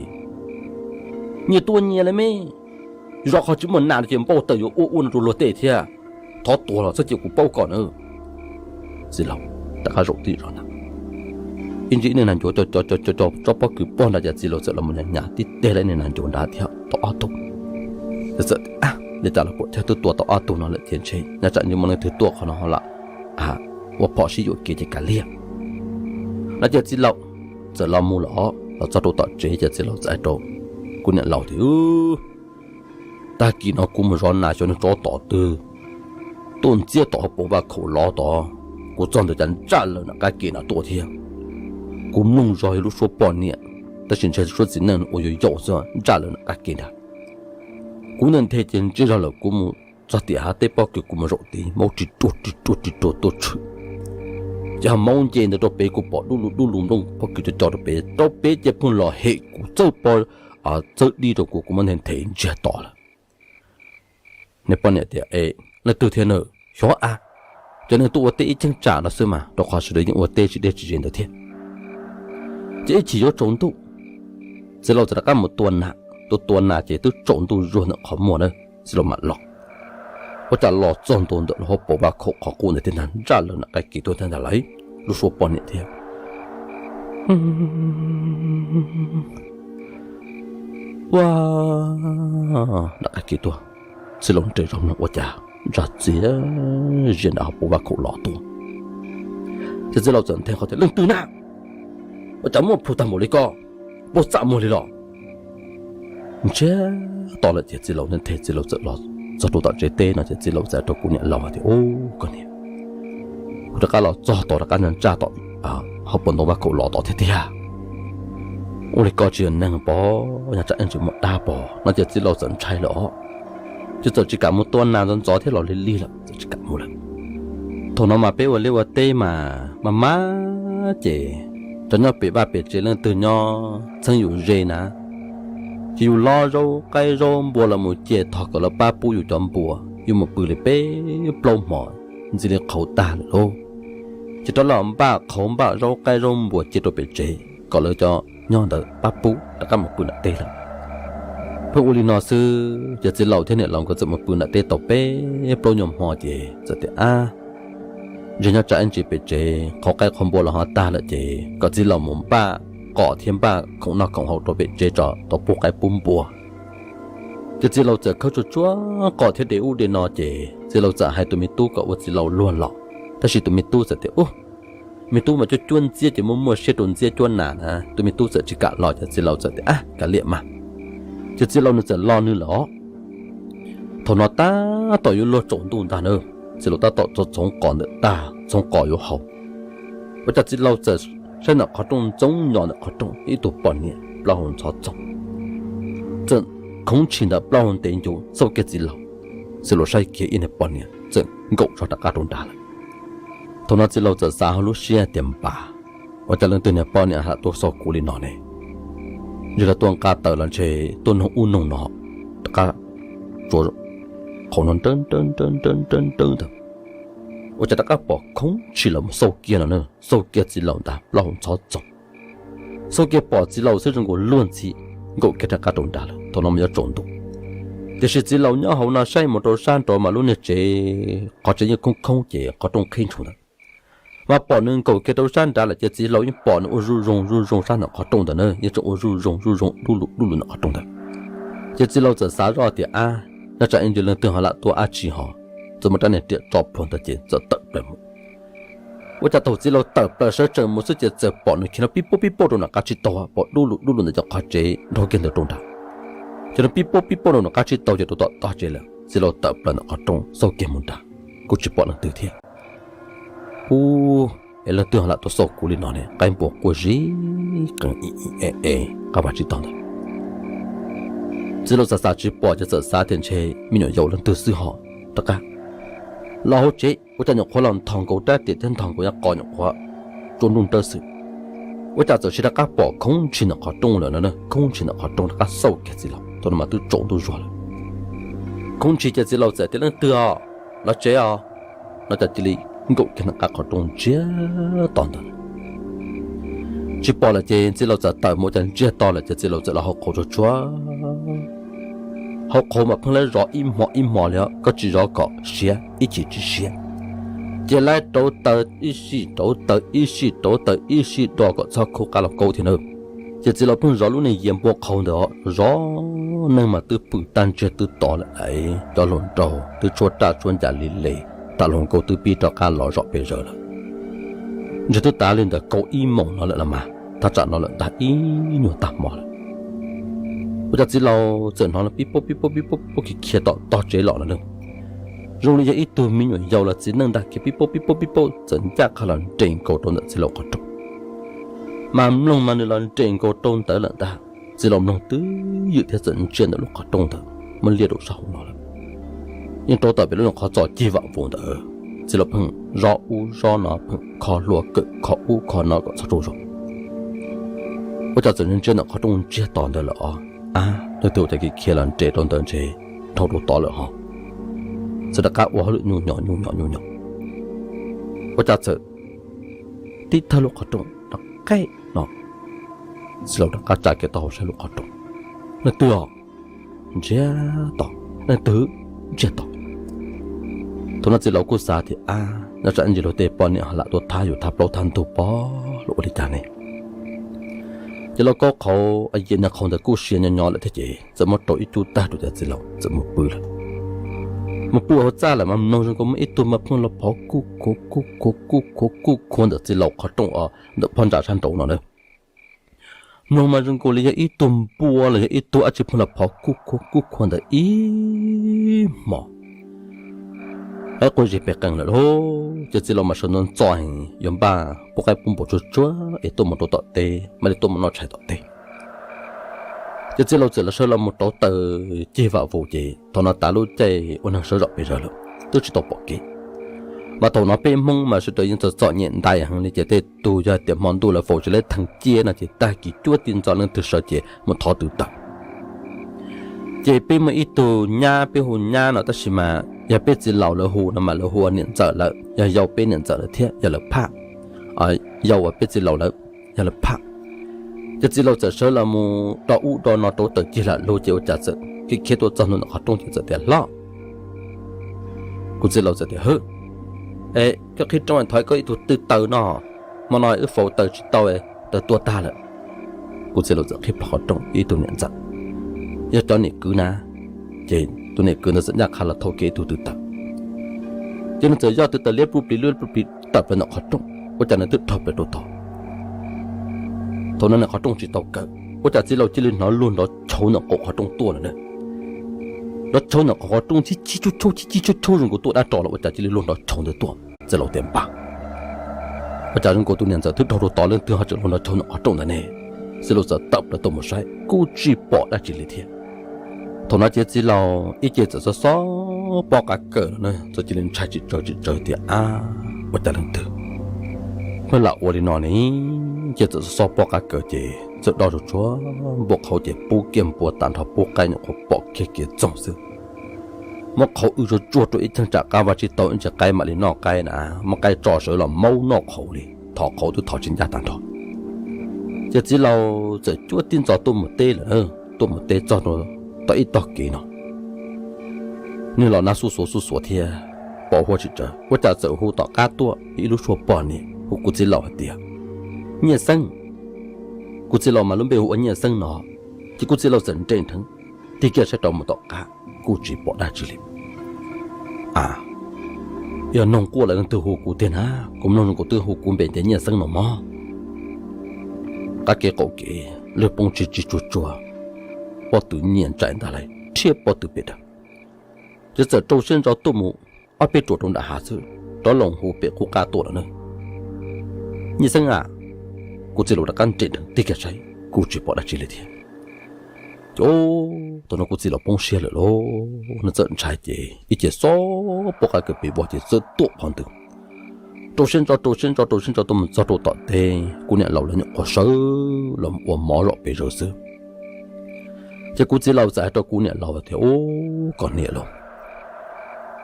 Nyias tua nyias li me, zov qhov tsis muaj nas no ces npau taws yuav ua ua no rau luag tej thiab. Thov tuag los txhob cia kuv paub kom na. Txiv laus rov qab zaum tib zog na, ib ntsis ib niag nas ncuav co co co co tsob pob kws pog nrad, ces txiv laus txawm los mus nyas nyas tib teg lawm ib niag nas ncuav nrad thiab tau ob tug. Txawm tias, Ab, li cas los puam thiab twb tua tau ob tug no lawm ces ntshe nyob tsam ntshe muaj leej twg tuaj qhov no ho lam ua phom sib yuam kev ces kav liam. No ces txiv laus txawm los mus lawm os, los txog rau tom tsev ces txiv laus txawm hais rau kuv niam laus tias, Tag kis no kuv mus zov nas xyov niag tsov tom twg tuaj ntxiab tom hauv paus vaj khaum lov tod, kuv txog ntawd cas ntsaj lawm nram qab ke no tuaj thiab. Kuv mloog zog yog lub suab poj niam, tab sis ntshe suab txiv neej uas yuav yaum xwb, ntsaj lawm nram qab ke ntag. Kuv nthe nthe ces ntsiag zog lawm, kuv mus txog tim hav teb pob kws kuv mus zaum tid, maub ris ruag ris ruag ris ruag tuaj tshwm. Ces ho maub nce ntawd rau pem, kuv pom dub lug dub lug nplooj pob kws co co rau pem, rau pem ces pheej los hem kuv txawb pob, txawb dib rau kuv, kuv muab nthe nthe ntsiag to lawm. Niag poj niam tias, E, leej twg thiab na? Xyov a, cov neeg tuaj ua teb ib cheeb tsam no xwb mas, rau qhov sawv daws yeej ua teb tsis deb tsis ze ntawd thiab. Ces ib chim yuav tsaus ntuj, txiv laus txawm rov qab mus tua nas, tua tua nas ces twb tsaus ntuj zuag ntawm qhov muag na, txiv laus mam los. Ua cas los txog ntua ntawm lub hauv paus vaj khaum qhov qub ntawd thiab ntag, ntsaj lawm nram qab ke tuaj thiab ntag lauj, lub suab poj niam thiab. Ua, nram qab ke tuaj. Txiv laus nres zog mloog ua cas ntsa txias zias nram hauv paus vaj khaum los tuaj. Ces txiv laus txawm nthe qhov tias, Leej twg na? Ua cas muaj plhus tag npaum li ko? Puas txaj muag li los? Ntsiag to lawm ces txiv laus nthe, txiv laus txawm los txog rau tom tsev teb no ces txiv laus txawm rau kuv niam laus hais tias, Ub, koj niam, kuv rov qab los txog tod rov qab ntsaj tom hauv paus ntoo vaj khaum los tod thiab tiag. Ua li ko tsis yog neeg pom, nyob tsam yeej tsis muaj dab pom no ces txiv laus txawm ntshai lawm os. Ces txawm tsis kam mus tua nas ntxov ntxov thiab los lig lig lawm, txawm tsis kam mus lawm. Thaum no mas peb ua liaj ua teb mas maj maj ces cov nyob pem vaj pem tsev leej twg nyob txheeb yus ze na, ces yus lov zaub qaib zaub npua los mus cia thov kom lawv pab pub yus cov npua, yus mus pw li peb plaub hmo ntxim li qhauv tag lawm lauj. Ces rov los npaj qhauv npaj zaub qaib zaub npua cia rau pem tsev kom lawv cov nyob ntawd pab pub rov qab mus pw nram teb lawm. Pheej ua li no xwb ces txiv laus thiab niam laus nkawd txawm mus pw nram teb tau peb plaub nyuag hmo ces txawm tias, Ab, ntshe nyob tsam ib ntsis pem tsev qhauv qaib qhauv npua los ho tag lawm ces kom txiv laus mus npaj qos thiab npaj khoom noj khoom haus rau pem tsev tso tau pub qaib pub npua. Ces txiv laus txawm khawb tsuag tsuag qos thiab de ub de no ces txiv laus txawm hais tus me tub kom ua txiv laus luag los, tab sis tus me tub txawm tias, Ub, me tub mas cuab cuab ntxiab ces muaj muaj siab rau ntxiab cuab nas na. Tus me tub txawm tsis kam los ces txiv laus txawm tias, Ab, kav liam mas. Ces txiv laus nws txawm los nws lawm os. Thaum no tab tom yuav luag tsaus ntuj ntag na, txiv laus tab tom txhoov qos ntawm tag, txhoov qos yuav haus. Ua cas txiv laus txawm saib ntawm qhov rooj ntxoov nyo ntawm qhov rooj ib tug poj niam plaub hau ntxhov txoog txawm khoov tshis ntawm plaub hau ntev ncuv xauj kiag txiv laus. Txiv laus saib kiag ib niag poj niam txawm nkaum zog rov qab rau nrad lawm. Thaum no txiv laus txawm xav hauv lub siab tias, Npam, ua cas leej twg niag poj niam lam tuaj xauj kuv li no ne? Ntshe lawv tuaj nqa taws los ntshe tuaj noog ub noog no, rov qab tsuav qhauv no nrawb nrawb nrawb nrawb nrawb ntawd, ua cas rov qab pom khoov tshis los mus xauj kiag no na, xauj kiag txiv laus ntag plaub hau ntxhov txoog. Xauj kiag pom txiv laus xwb zoo nkaus luag ntxhi nkaum kiag rov qab rau nrad lawm. Thaum no mas yuav tsaus ntuj, tiam sis txiv laus nyob hauv no saib mus rau sab nraud mas lub niag tsev, qhov tsev yeej khoob khoob ces qhov rooj qhib ntshoo ntawd. Mas pom nws nkaum kiag rau sab nrad lawm ces txiv laus yeej pom nws ua zuj zoo zuj zoo sab ntawm qhov rooj ntawd na, yeej tseem ua zuj zoo zuj zoo dub lug dub lug ntawm qhov rooj ntawd. Ces txiv laus txawm xav zoj tias, Ab, nyob tsam ib ntsis leej twg ho lam tuaj dab tsi ho, txawm muab rab niag riam tso plhuav ntawd ces txawm tawm plaws mus. Ua cas thaum txiv laus tawm plaws sawv tsees mus xwb ces txawm pom nws khiav no pib puab pib puab rau nram qab tsib taug, pom dub lug dub lug ntawm cov qhov tsev nraug kiag ntawd rau nrad. Ces no pib puab pib puab rau nram qab tsib taug ces rau tom tog tsev lawm. Txiv laus tawm plaws ntawm qhov rooj xauj kiag mus nrad, kuj tsis pom leej twg thiab. Ub, es leej twg ho lam tuaj xauj kuv li no ne, qaib npua quaj zib qees i i e e qab vaj tsib taug ntawd. Txiv laus xav xav tsis pom ces txawm xav tias ntshe me nyuam yaus leej twg xwb ho. Rov qab los hauv tsev, ua cas nyuam qhuav los nthos nkaus rab riam thiab nthos nkaus yav qos nyuam qhuav tsuas nruj nrawb xwb. Ua cas txawm sis rov qab pom khoov ntshis ntawm qhov rooj lawm no, khoov ntshis ntawm qhov rooj rov qab xauj kiag txiv laus, thaum no mas twb tsaus ntuj zuag lawm. Khoov ntshis ces txiv laus txawm tias, Leej twg os? Los tsev os. No cas cia li nkaum kiag nram qab qhov rooj ntsiag to ntawd. Tsis pom lawm ces txiv laus txawm tawm mus, ua cas ntsiag to lawm ces txiv laus txawm los hau qhauv tsuag tsuag. Hau qhauv mas pheej laib zov ib hmo ib hmo li, koj tsis zov kom siav ib chim tsis siav. Ces laib rauv taws ib sij rauv taws ib sij rauv taws ib sij do kom txhob khub qab lauj kaub thiab na. Ces txiv laus pheej zov lub niag yias npua qhauv ntawd, zov neeg mas twb pw tag ntsiag twb to lawm, cov hluas nraug twb tshuab raj tshuab ncas li le, tas hluas nkauj twb pib rov qab los zom pes zaws lawm. Ntshe twb tav li ntawm kaum ib moos no lawm los mas, thaj tsam no lawm ntag ib nyuag tag hmo lawm. Ua cas txiv laus txawm hnov pib puab pib puab pib puab pib puab khiav khiav tom tog tsev los no na. Zoo li yog ib tug me nyuam yaus los txiv neej ntag khiav pib puab pib puab pib puab txawm ncaj qha los nres nkaus rau ntawm txiv laus qhov rooj. Mas mloog mas nws los nres nkaus rau ntawd lawm ntag. Txiv laus mloog twb ywm thiab txawm ntsia ntawm lub qhov rooj ntawd muaj liaj rau sab hauv no lawm. Yeej rau tom pem lub qhov txos cig vam vus ntawd, txiv laus pheej zov ub zov no, pheej kho hlua kawm kho ub kho no kom txhob tsaug zog. Ua cas txawm ntsia ntawm qhov rooj ntsiag to ntawd lawm os, ab, leej twg ua cas khiav khiav los nres rau ntawd ntshe dhau rau tod lawm ho. Txawm rov qab ua hauj lwm nyuj nyos nyuj nyos nyuj nyos. Ua cas txawm tib thawj lub qhov rooj rov qab no, txiv laus rov qab tsa kiag taub hau saib lub qhov rooj. Leej twg os? Ntsiag to. Leej twg? Ntsiag to. Thaum no txiv laus kuj xav tias, ab, nyob tsam ib ntsis luag tej poj niam ho lam tuaj thab yus thab plaub thab ntug pob los ua li cas ne. Ces lauj kaub qhauv, yias niag qhauv ntawd kuj siav nyo nyo lawm thiab ces txawm muab rau ib cub tag rau ces txiv laus txawm mus pw lawm. Mus pw hauv txaj lawm mas mloog zoo nkaus muaj ib tug mas pheej los phov kuj khuav kuj khuav kuj khuav kuj khuav ntawm txiv laus qhov rooj os, ntawm phab ntsa sab nraud no na. Mloog mas zoo nkaus li yog ib tug npua los yog ib tug dab tsi pheej los phov kuj khuav kuj khuav ntawd ib hmos. Ib quas zis pem qees lawm lauj, ces txiv laus mas sawv ntxov ntxov heev yuav npaj pub qaib pub npua tsuag tsuag es tuaj mus rau tom teb, mam li tuaj mus noj tshais tom teb. Ces txiv laus txawm los sawv los mus rauv taws cig vam vus ces thaum no tav lub caij ua neeg sawv zom pes zaws lawm, twb tsis tau pom kev. Mas thaum no peb Hmoob mas sawv daws yeej txom txom nyem ntais heev li ces tej tug yog tias hmo ntuj lawv faus tsis leb theej ciab no ces tag kis cuab tib ntxov leej twg sawv ces mus thov tw tawm. Ces peb muaj ib tug nyab peb hu nyab no tab sis mas yog peb txiv laus lawv hu no mas lawv hu ua niam ntxawm lawm, yog yau peb niam ntxawm lawm thiab yog lawv phaj, yau uas peb txiv laus lawm yog lawv phaj. Ces txiv laus txawm sawv los mus do ub do no rauv taws cig lam lug ces ua cas txawm khiav khiav tuaj txog ntua ntawm qhov rooj ces txawm tias, Hlob, kuv txiv laus txawm tias, Hwb, es koj qhib rooj thov koj ib tug tw taws no, hmo no wb faus taws tsis tau, taws tua tag lawm. Kuv txiv laus txawm qhib plho qhov rooj, ib tug niam ntxawm, yog cov niam kwv na, ces tus niam kwv ntawd txawm ncaj qha los thauj kiag ib tug tw taws. Ces nws txawm yog tw taws liab pluj plig liab pluj plig tawm plaws ntawm qhov rooj, ua cas nws twb dhau plaws rau tod. Thaum no ntawm qhov rooj tsis tau kawm, ua cas txiv laus cia li hnov luag nrov tshauv ntawm qaum qhov rooj tuaj lawm na. Nrov tshauv ntawm qaum qhov rooj chib chib tshauj tshauj chib chib tshauj tshauj zoo nkaus tuaj dab ros los ua cas cia li luag nrov tshauv ntawd tuaj. Txiv laus tias, Npag, ua cas zoo nkaus tus niam ntxawm twb dhau rau tod leej twg ho tseem luag nrov tshauv ntawm qhov rooj ntawd ne? Txiv laus txawm tawm plaws tuaj mus saib kuj tsis pom dab tsi li thiab. Thaum no ces txiv laus ib ce txawm xob xob pob qab kawm los na, txawm cia li ntshai tsis tsawg tsis tsawg tias, Ab, ua cas leej twg pheej lam ua li no ne? Ces txawm xob xob pob qab kawm ces txawm do tsuag tsuag npua qhauv ces pub kiag npua tag nrho pub qaib nyuam qhuav pom kiag kev txoog xwb. Muab qhauv wb tsuag tsuag rau ib cheeb tsam qab vaj tsib taug ib ntsis qaib mam li noj qaib na, muab qaib tso sawv los maub noj qhauv li, thov qhauv twb thov tsis ncaj tag nrho. Ces txiv laus txawm cuab tib ntxov tuaj mus teb lawm, tuaj mus teb txog rau tom ib tog kev no, nws los nab xuj xuav xuj xuav thiab pom huab tsis tsawv, ua cas txawm hu tom qab tuaj ib lub suab poj niam hu kuv txiv laus hais tias, Nyiaj Xeeb. Kuv txiv laus mas lub npe hu ua Nyiaj Xeeb no. Ces kuv txiv laus txawm nres nrheev tig kiag saib rau mus tom qab kuj tsis pom dab tsi li. A, yog noog quaj lawm leej twg hu kuv tiag na, kuv mloog zoo nkaus twb hu kuv npe tias Nyiaj Xeeb no mog. Qab kev qaum kev lwg poob tsis tsis tsuag tsuag, pob tw nyiaj ntsais ntag lauj, rhiab pob tw pem dawg. Ces txawm rau siab ntso tuaj mus ob peb ruam rau nram hav xwb, rov loo hu pem qub qab tuaj lawm na. Nyiaj Xeeb a, kuv txiv laus rov qab nres nrheev tig kiag saib kuj tsis pom dab tsi li thiab. Ces thaum no kuv txiv laus poob siab lawm lauj, nws txawm ntshai ces ib ce xob pob qab kawm pem vog ces txawm tuam qhov ntws. Rau siab ntso rau siab ntso rau siab ntso tuaj mus txog rau tom teb, kuv niam laus lawv nyuam qhuav sawv los ua mov zom pes zaws xwb. Ces kuv txiv laus txawm hais rau kuv niam laus tias, Ub, koj niam laus,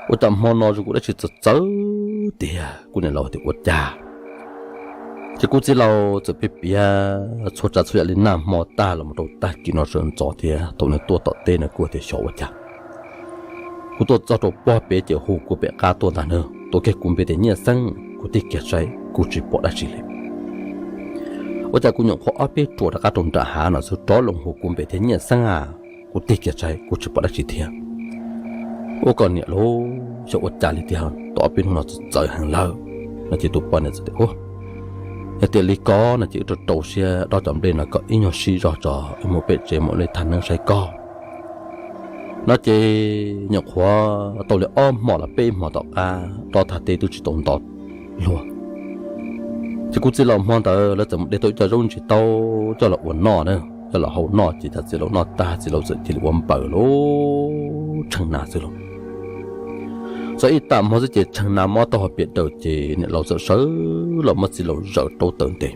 ua cas hmo no zoo nkaus dab tsi txawv txawv tiag? Kuv niam laus tias, Ua cas? Ces kuv txiv laus txawm piav piav txhua tsav txhua yam li nag hmo tag los mus rau tag kis no sawv ntxov thiab thaum nws tuaj tom teb nws kuj tias, Xyov ua cas kuv tuaj txog rau pob pem ces hu kuv pem qab tuaj ntag na, tuav kiag kuv npe tias Nyiaj Xeeb, kuv tig kiag saib kuj tsis pom dab tsi li. Ua cas kuv nyuam qhuav ob peb ruam rov qab rau nram hav no xwb rov loo hu kuv npe tias Nyiaj Xeeb a, kuv tig kiag saib kuj tsis pom dab tsi thiab. Ua koj niam lauj, xyov ua cas li tiag, tau ob peb hnub no txawv txawv heev lawm. No ces tus poj niam txawm tias, Ub, yog tias li ko no ces wb rau rau siab dob cov nplej no kom ib nyuag sib zog tso, wb mus pem tsev mus li thaj neeb saib koj. No ces nyuam qhuav tau li ob hmos los peb hmos tom qab dob thaj teb twb tsis tau nto luag. Ces kuv txiv laus hmo ntawd lawv txawm mus de tau ib co zaub ntsis taub coj los ua noj na, coj los hau noj ces cas txiv laus noj tag txiv laus txawm cia li ua npaws lub tsheej nas xwb lauj. Txog ib tag hmo xwb ces tsheej nas mob taub hau piam daws ces niam laus txawm sawv los muab txiv laus zawm rau taw ntes.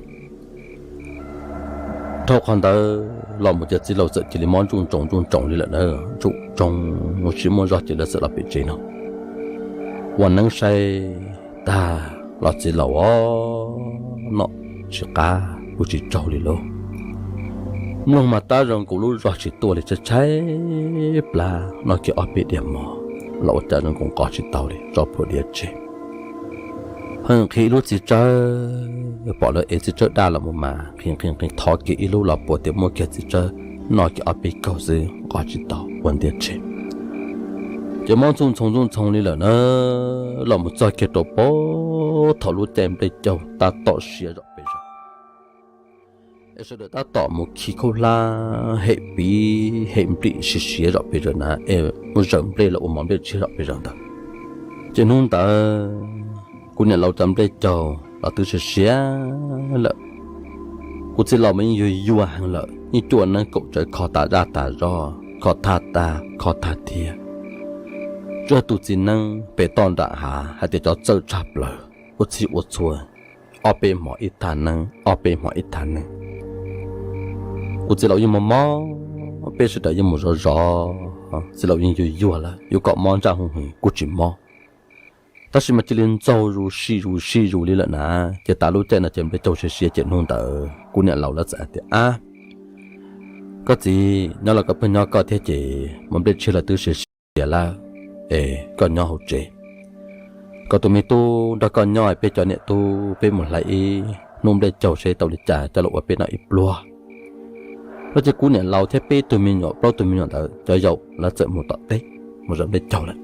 Dhau qhov ntawd los mus ces txiv laus txawm cia li mob ntsum ntsoos ntsum ntsoos li lawm na, ntsum ntsoos mus tsis muaj zog ces lawv txawm los pem tsev no ua neeb saib tag los txiv laus os, noj tsis qab kuj tsis tsaug li lauj. Mloog mas tab zoo nkaus lub zog tsis tuaj li, tshaib tshaib plab, noj kiag ob peb diav mov los ua cas zoo nkaus nqos tsis tau li, tso plhuav diav tseg. Pheej nqhis ib lub txiv tsawb, pom lawv ev txiv tsawb daj los mus mas nqhis nqhis nqhis thov kiag ib lub los puas tias muaj kiag txiv tsawb, noj kiag ob peb kaug xwb nqos tsis tau ua ntiag tseg. Ces mob ntxooj ntxhoo ntxooj ntxhoo li lawm na, los mus txog kiag rau pem thaum lub caij nplej caug tab tom siav zom pes zog, es sawv daws tab tom mus khi khaub hlab hem piv hem nplim siav siav zom pes zog na, es mus zawm nplej los ua mov nplej tshiab zom pes zog ntawd. Ces hnub ntawd kuv niam laus cov nplej caug los twb siav siav lawm. Kuv txiv laus mas yeej yuag yuag heev lawm, yeej cuaj neeb kaum tsawv kho tas zaj tas zog, kho thaj tag kho thaj thiab. Tsuas yog tus txiv neeb pem toj nram hav hais tias cov txawj tshaj plaws, ua txhij ua txhua, ob peb hmo ib thaj neeb, ob peb hmo ib thaj neeb. Kuv txiv laus yeej mob mob, peb sawv daws yeej mus zov zov, txiv laus yeej yuag yuag lawm, yuav kom mob ntsaj hwv hwv kuj tsis mob. Tab sis mas cia li ntxaug zus sij zus sij zus li lawm na, ces tas lub caij no ces nplej caug siav siav ces hnub ntawd kuv niam laus lawv txawm hais tias, Ab, koj txiv, nyob los koj pheej nyob koj thiab ces mov nplej tshiab los twb siav siav lawm, es koj nyob hauv tsev, kom tus me tub nrog koj nyob, peb cov niam tub peb mus hlais ib hnub nplej caug seb tau li cas coj los ua peb noj ib pluag. No ces kuv niam laus thiab peb tug me nyuam plaub tug me nyuam ntawd cov yaus lawv txawm mus tom teb, mus zawm nplej caug lawm.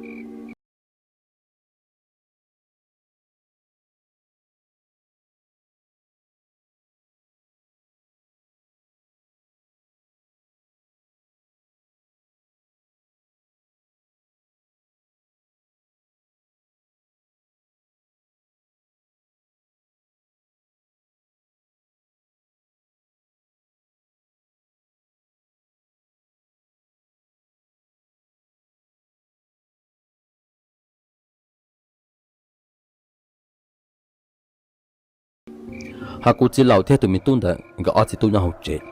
Ho kuv txiv laus thiab tus me tub ntawd nkawd ob txiv tub nyob hauv tsev.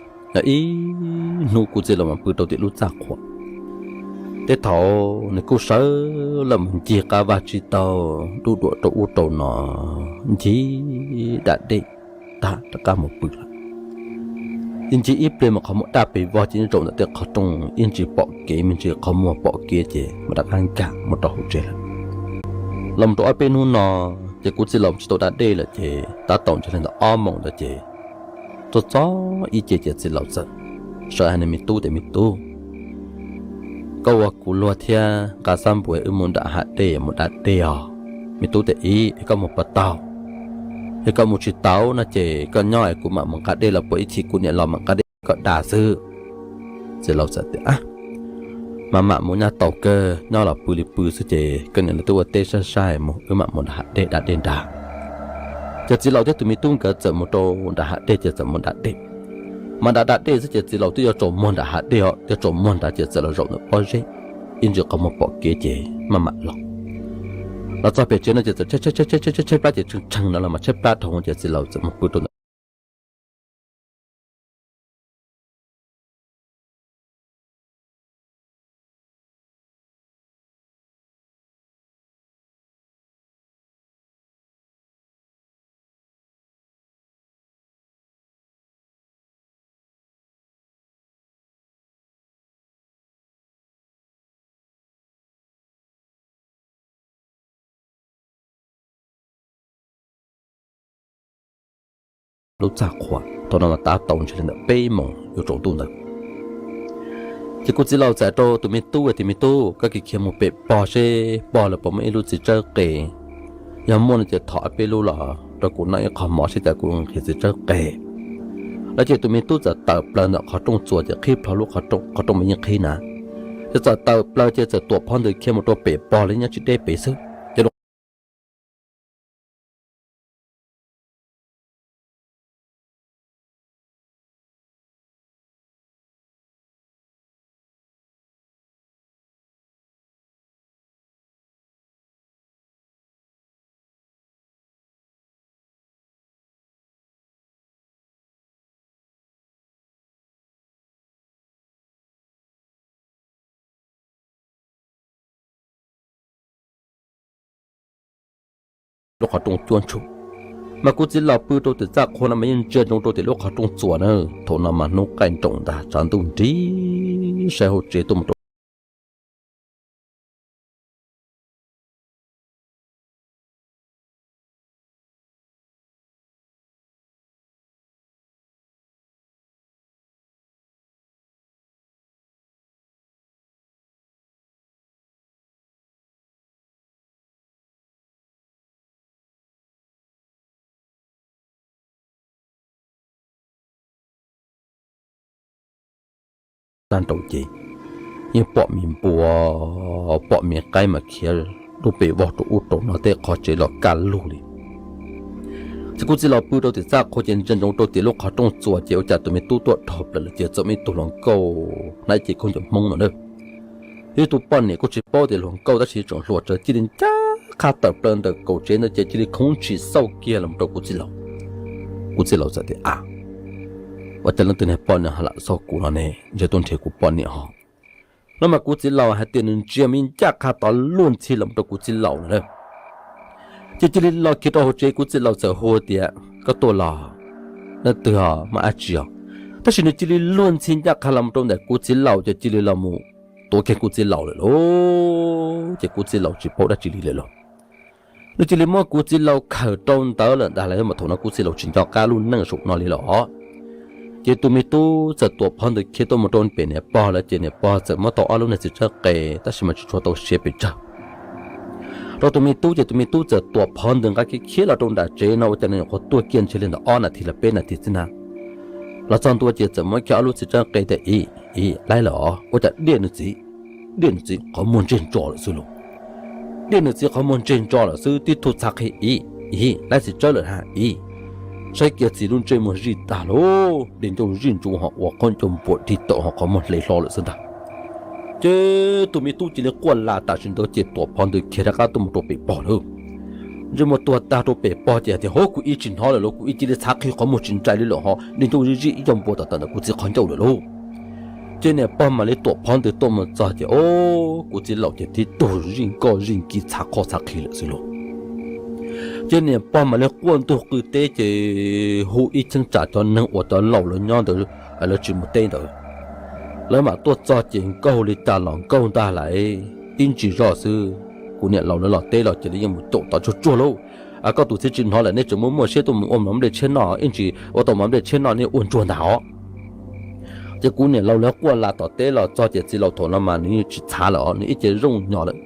Ib hnub kuv txiv laus mas pw rau tim lub txaj qhua. Tej thaum nws kuj sawv los mus ncig qab vaj tsib taug, duj duam rau ub rau no, ncig da dej tag rov qab mus pw lawm. Ib ncig ib pliag mas qhov muag daj pes vog ces yeej zaum ntawm tej qhov rooj, ib ntsis pom kev me ntsis qhov muag pom kev ces mam rov qab nkag mus rau hauv tsev lawm. Los mus rau ob peb hnub no ces kuv txiv laus tsis tau da dej lawm ces tab tom ntsis li ntawm ob moos ntawd ces txog txog ib ce ces txiv laus txawm sawv hais nws me tub tias, Me tub, koj ua kuv luag thiab nqa xab npua wb mus nram hav dej mus da dej os. Me tub tias, Ib, es koj mus puas tau? Es koj mus tsis tau no ces koj nyob es kuv mam mus nqa dej los puas ib chim kuv niam los mam nqa dej koj da xwb. Txiv laus txawm tias, Maj mam mus nyaj tau kawg, nyob los pw li pw xwb ces koj niam lawv twb ua teb saib saib mus, wb mam mus nram hav dej da dej nrag. Ces txiv laus thiab tus me tub nkawd txawm mus rau nram hav dej ces txawm mus da dej. Mas da da dej xwb ces txiv laus twb yuav tsaus muag nram hav dej os, yuav tsaus muag nrad ces txawm los zaum ntawm pob zeb, ib ntsis qhov muag pom kev ces maj mam los. Los txog pem tsev no ces txawm tshaib tshaib tshaib tshaib tshaib tshaib plab ces tshee tshee no los mas tshaib plab dhau ces txiv laus txawm mus pw rau ntawm lub txaj qhua. Thaum no mas tab tom ntshe li ntawm peb moos yuav tsaus ntuj ntawd. Ces kuv txiv laus txawm rau tus me tub tias, Me tub, koj cia li khiav mus pem pog seb pog lawv puas muaj ib lub txiv tsawb qe. Yog muaj no ces thov ob peb lub los rau kuv noj ib qho mov seb cas kuv nqhis txiv tsawb qe. Lawv ces tus me tub txawm tawm plaws ntawm qhov rooj txuas ces qhib plho lub qhov rooj, qhov rooj mas yeej qhib na. Ces txawm tawm plaws ces txawm tuam phov ntws khiav mus rau pem pog lawv nyob tsis deb pem xwb. Ces lub qhov rooj cuab ntshug. Mas kuv txiv laus pw rau tim txaj qhua no mas yeej ntsia ntsoov rau tim lub qhov rooj txuas na. Thaum no mas hnub qaij nroos ntag, tshav ntuj nrig saib hauv tsev tuaj mus rau sab nraud ces yeej pom me npua, pom me qaib mas khiav lub pes vog rau ub rau no tej qhov tsev los kaj lug li. Ces kuv txiv laus pw rau tim txaj qhua ces ntsia ntsoov rau tim lub qhov rooj txuas ces ua cas tus me tub tuaj dhau plaws lawm ces txawm muaj ib tug hluas nkauj hnav ib ce khaub ncaws Hmoob no na. Ib tug poj niam kuj tsis paub tias hluas nkauj tab sis tseem hluas tsawv cia li ncaj qha tawm plaws ntawm kaum tsev ntawd ces cia li khoov ntshis xauj kiag los rau kuv txiv laus. Kuv txiv laus txawm tias, A, ua cas leej twg niag poj niam ho lam xauj kuv no ne, ntshe tuaj nrhiav kuv poj niam ho. No mas kuv txiv laus hais tias nws ntsia me ncaj qha tod luag ntxhi los rau kuv txiv laus no na. Ces cia li los kiag rau hauv tsev, kuv txiv laus txawm hu tias, Koj tuaj los? Leej twg os? Muaj dab tsi os? Tab sis nws cia li luag ntxhi ncaj qha los rau ntawm kuv txiv laus ces cia li los mus tuav kiag kuv txiv laus lawm lauj. Ces kuv txiv laus tsis paub dab tsi li lawm lauj. Nws cia li muab kuv txiv laus khawm rau ntawd lawm ntag lauj. Mas thaum no kuv txiv laus tsis nco qab lub neej saum no li lawm os. Ces tus me tub txawm tuam phov ntawd khiav tuaj mus rau pem niam pog lawm ces niam pog txawm muab tau ob lub niag txiv tsawb qe tab sis mas tsis tshua tau siav pes tsawg rau tus me tub ces tus me tub txawm tuam phov ntawd nqa kiag khiav los rau nram tsev no ua cas nws nyuam qhuav tuaj kiag ntshe li ntawm ob nas this los peb nas this xwb na. Los txog ntua ces txawm muab kiag ob lub txiv tsawb qe tias, Iv, iv, laib lawm os. Ua cas diaj nws txiv, diaj nws txiv qhov muag ntseg ntso lawm xwb lauj. Diaj nws txiv qhov muag ntseg ntso lawm xwb, tib tug txhav qhi, Iv, iv, laib txiv tsawb lawm na, iv. Saib kiag txiv lub ntsej muag zij tag lauj, di ncauj zij ntsuv ho ua qaub ncaug npua dig tawm ho qhov muag hle hlo lawm xwb ntag. Ces tus me tub cia li quaj las tam sim ntawd ces tuam phov ntawd khiav rov qab tuaj mus rau pem pog lawm. Ntsej muag tuag tag rau pem pog ces tias, Hov, kuv iv tsis hnov lawm lauj, kuv iv cia li txhav qhi qhov muag tsis ntsej li lawm ho di ncauj zij zij ib co npua tom tawm ntawm kuv txiv qhov ncauj lawm lauj. Ces niam pog mam li tuam phov ntawd tuaj mus txog ces, o, kuv txiv laus ces tib tug zij nkoj zij nki txhav qhov txhav qhi lawm xwb lauj. Ces niam pog mam li quaj ntug qw teb ces hu ib cheeb tsam cov neeg uas cov laus lawv nyob ntawd, lawv tsis mus teb ntawd, lawv mam tuaj txog ces nkaug li cas los nkaug ntag lauj, tib ntsis zoj xwb. Kuv niam laus lawv los teb los ces lawv yeej mus caum tod tsuag tsuag lauj. Koj tus txiv tsis hnov lawm, nej tseem muaj muaj siab tuaj mus ua mov nplej tshiab noj, ib ntsis ua tau mov nplej tshiab noj nej ua ntsuag ntag os. Ces kuv niam laus lawv quaj las tom teb los txog ces txiv laus thaum no mas nws yeej tsis txhav lawm os, nws ib ce zoo nyo lawm.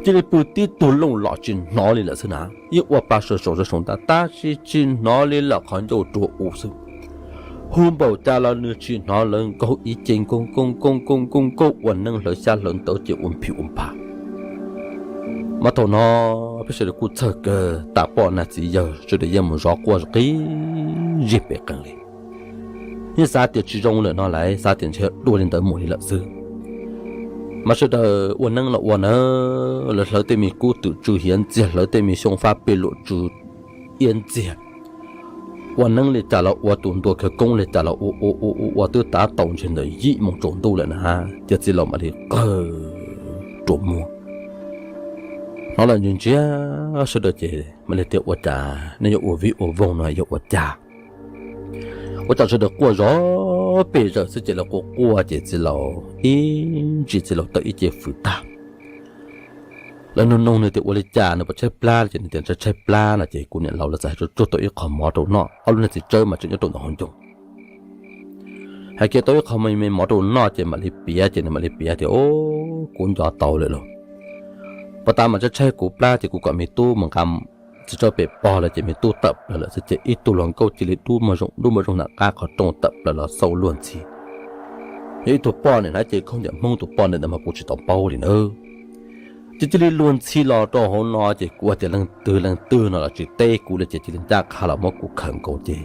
Cia li pw tib tug looj los tsis hnov li lawm xwb na. Yeej ua pa saum saum saum ntag tab sis tsis hnov li lawm, qhov ncauj rua u xwb. Hu npaum cas los nws tsis hnov, lawv nkaug ib ce nkaug nkaug nkaug nkaug nkaug ua neeb hlawv xyab hlawv ntawv ces ua nphim ua npha. Mas thaum no peb sawv daws kuj txhawj kawg, tas poj nag txiv yawg sawv daws yeej mus zov quaj qib zig pem qees li. Yeej xav tias tsis zoo lawm no lawm, xav tias ntshe dua li ntawd mus li lawm xwb. Mas sawv daws ua neeb los ua na, lawv hlawv tej me kub twm tsw hiav ntxiag, hlawv tej me xyoob fab pej luam tsw iab ntxiag. Ua neeb li cas los ua, tus ntua khawv koob li cas los ua ua ua ua ua twb tav tau ntshe ntawm yim moo tsaus ntuj lawm na, ces txiv laus mam li qawg rua muag. Hnov lawm ntsia ntsia sawv daws ces mam li tias, Ua cas nej yuav ua vij ua voog no yog ua cas? Ua cas sawv daws quaj zov pes zawm xwb ces lawv quaj quaj ces txiv laus ib ntsis txiv laus tawm ib ce fws tag. Lawv nug nug nws tias ua li cas nws puas tshaib plab ces nws tias ntshe tshaib plab no ces kuv niam laus lawv txawm hais tsuag tsuag tau ib qho mov rau noj, ob lub niag txiv tsawb mas tseem nyob rau ntawm hauv ncoo. Hais kiag tau ib qho me me mov rau noj ces mam li piav ces nws mam li piav tias, O, kuv nco tau lawm lauj. Puag ta mas tshaib tshaib kuv plab ces kuv kom me tub mus nqa txiv tsawb pem pog lawm ces me tub tawm plaws lawm xwb ces ib tug hluas nkauj cia li dub muag zoo dub muag zoo nram qab qhov rooj tawm plaws los xauj luag ntxhi. Yog ib tug poj niam hnav cev khaub ncaws Hmoob, tus poj niam ntawd mas kuv tsis tau paub li nawb. Ces cia li luag ntxhi los rau hauv no ces kuv tias leej twg leej twg no los tsis teb kuv li ces cia li ncaj qha los muab kuv khawm nkaus ces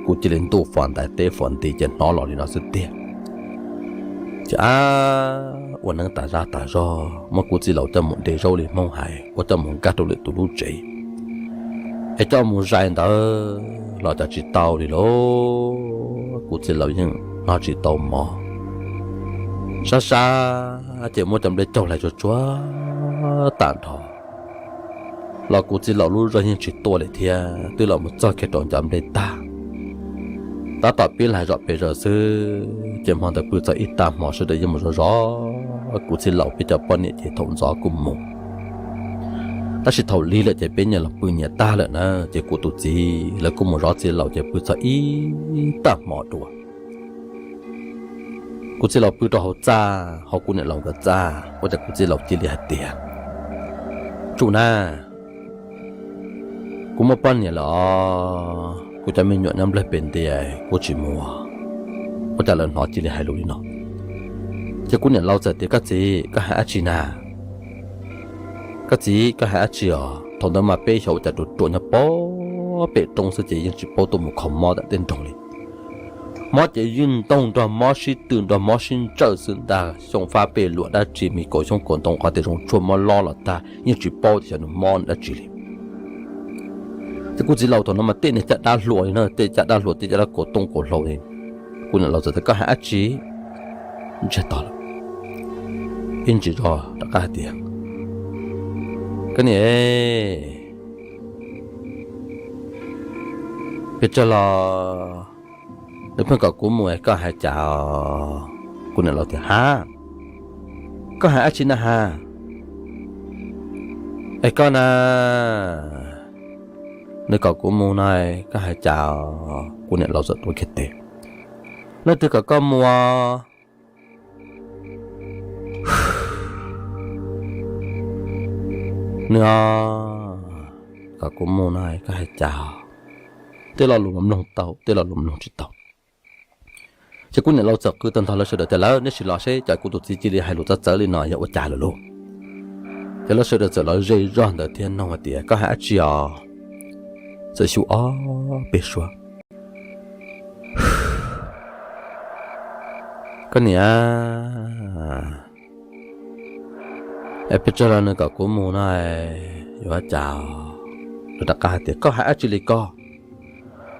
kuv cia li ntuj fos ntaiv teb fos nti ces hnov los li no xwb tiag. Ces ab, ua neeb tas zaj tas zog muab kuv txiv laus coj mus de zaub li Hmoob hais, ua coj mus nkag rau lwm tus lub tsev, es coj mus zais ntawd los cas tsis tau li lauj. Kuv txiv laus yeej hnov tsis tau mov. Sab sab ces muab cov nplej caug hlais tsuag tsuag tag nrho los kuv txiv laus lub zog yeej tsis tuaj li thiab, twb los mus txog kiag rau ncov nplej tag. Tab tom pib hlais zom pes zaws xwb ces hmo ntawd pw txog ib tag hmo sawv daws yeej mus zov zov kuv txiv laus peb cov poj niam ces thaum ntxov kuj mus. Tab sis thaum lig lawm ces peb nyias los pw nyias tag lawm na, ces kuv tus txiv lawv kuj mus zov txiv laus ces pw txog ib tag hmo dua. Kuv txiv laus pw rau hauv txaj, hauv kuv niam laus nkawd txaj, ua cas kuv txiv laus cia li hais tias, Tsum na, kuv muaj poj niam lawm os, kuv cov me nyuam nyob nplawg pem ntiag kuv tsis mus. Ua cas lawv hnov cia li hais lus li no? Ces kuv niam laus txawm tias, Koj txiv, koj hais dab tsi na? Koj txiv, koj hais dab tsi os? Thaum ntawd mas peb xyov ua cas ruam ruam nyob pem roob xwb ces yeej tsis paub tuaj mus kho mob tom tej nroog li. Mob ces yeej ntoog nrog mob sib tw nrog mob sib ntsawj xwb ntag. Xyoo fab pej luam dab tsi, me kaum xyoob kaum ntoo qhov tias zoo tshuaj mob lob los tag, yeej tsis paub tias xyov nws mob dab tsi li. Ces kuv txiv laus thaum no mas tej niag caj dab hluas li na, tej caj dab hluas, tej caj dab kaus tooj kaus hlau li. Kuv niam laus txawm tias, Koj hais dab tsi? Ntsiag to lawm, ib ntsis zog rov qab hais tias, Koj niam, pes tsawg los nws pheej kom kuv mus es koj hais cas os? Kuv niam laus tias, Ha, koj hais dab tsi na ha? Es koj na, nws kom kuv mus no, koj hais cas os? Kuv niam laus txawm tuav kiag tes, Leej twg kom koj mus os? Nws os, kom kuv mus no koj hais cas os? Tej lo lus mas mloog tau, tej lo lus mloog tsis tau. Ces kuv niam laus txawm qw tag nrho lawv sawv daws tias, Lawv, neb sim los seb, cov kuv tus txiv cia li hais lus txawv txawv li no yog ua cas lawm lauj? Ces lawv sawv daws txawm los ze zog ntawd thiab nug hais tias, Koj hais dab tsi os? Txawm xyu ob peb suab, Koj niam, es pes tsawg los nws kom kuv mus no, yuav ua cas? Lawv rov qab hais tias, Koj hais dab tsi li koj?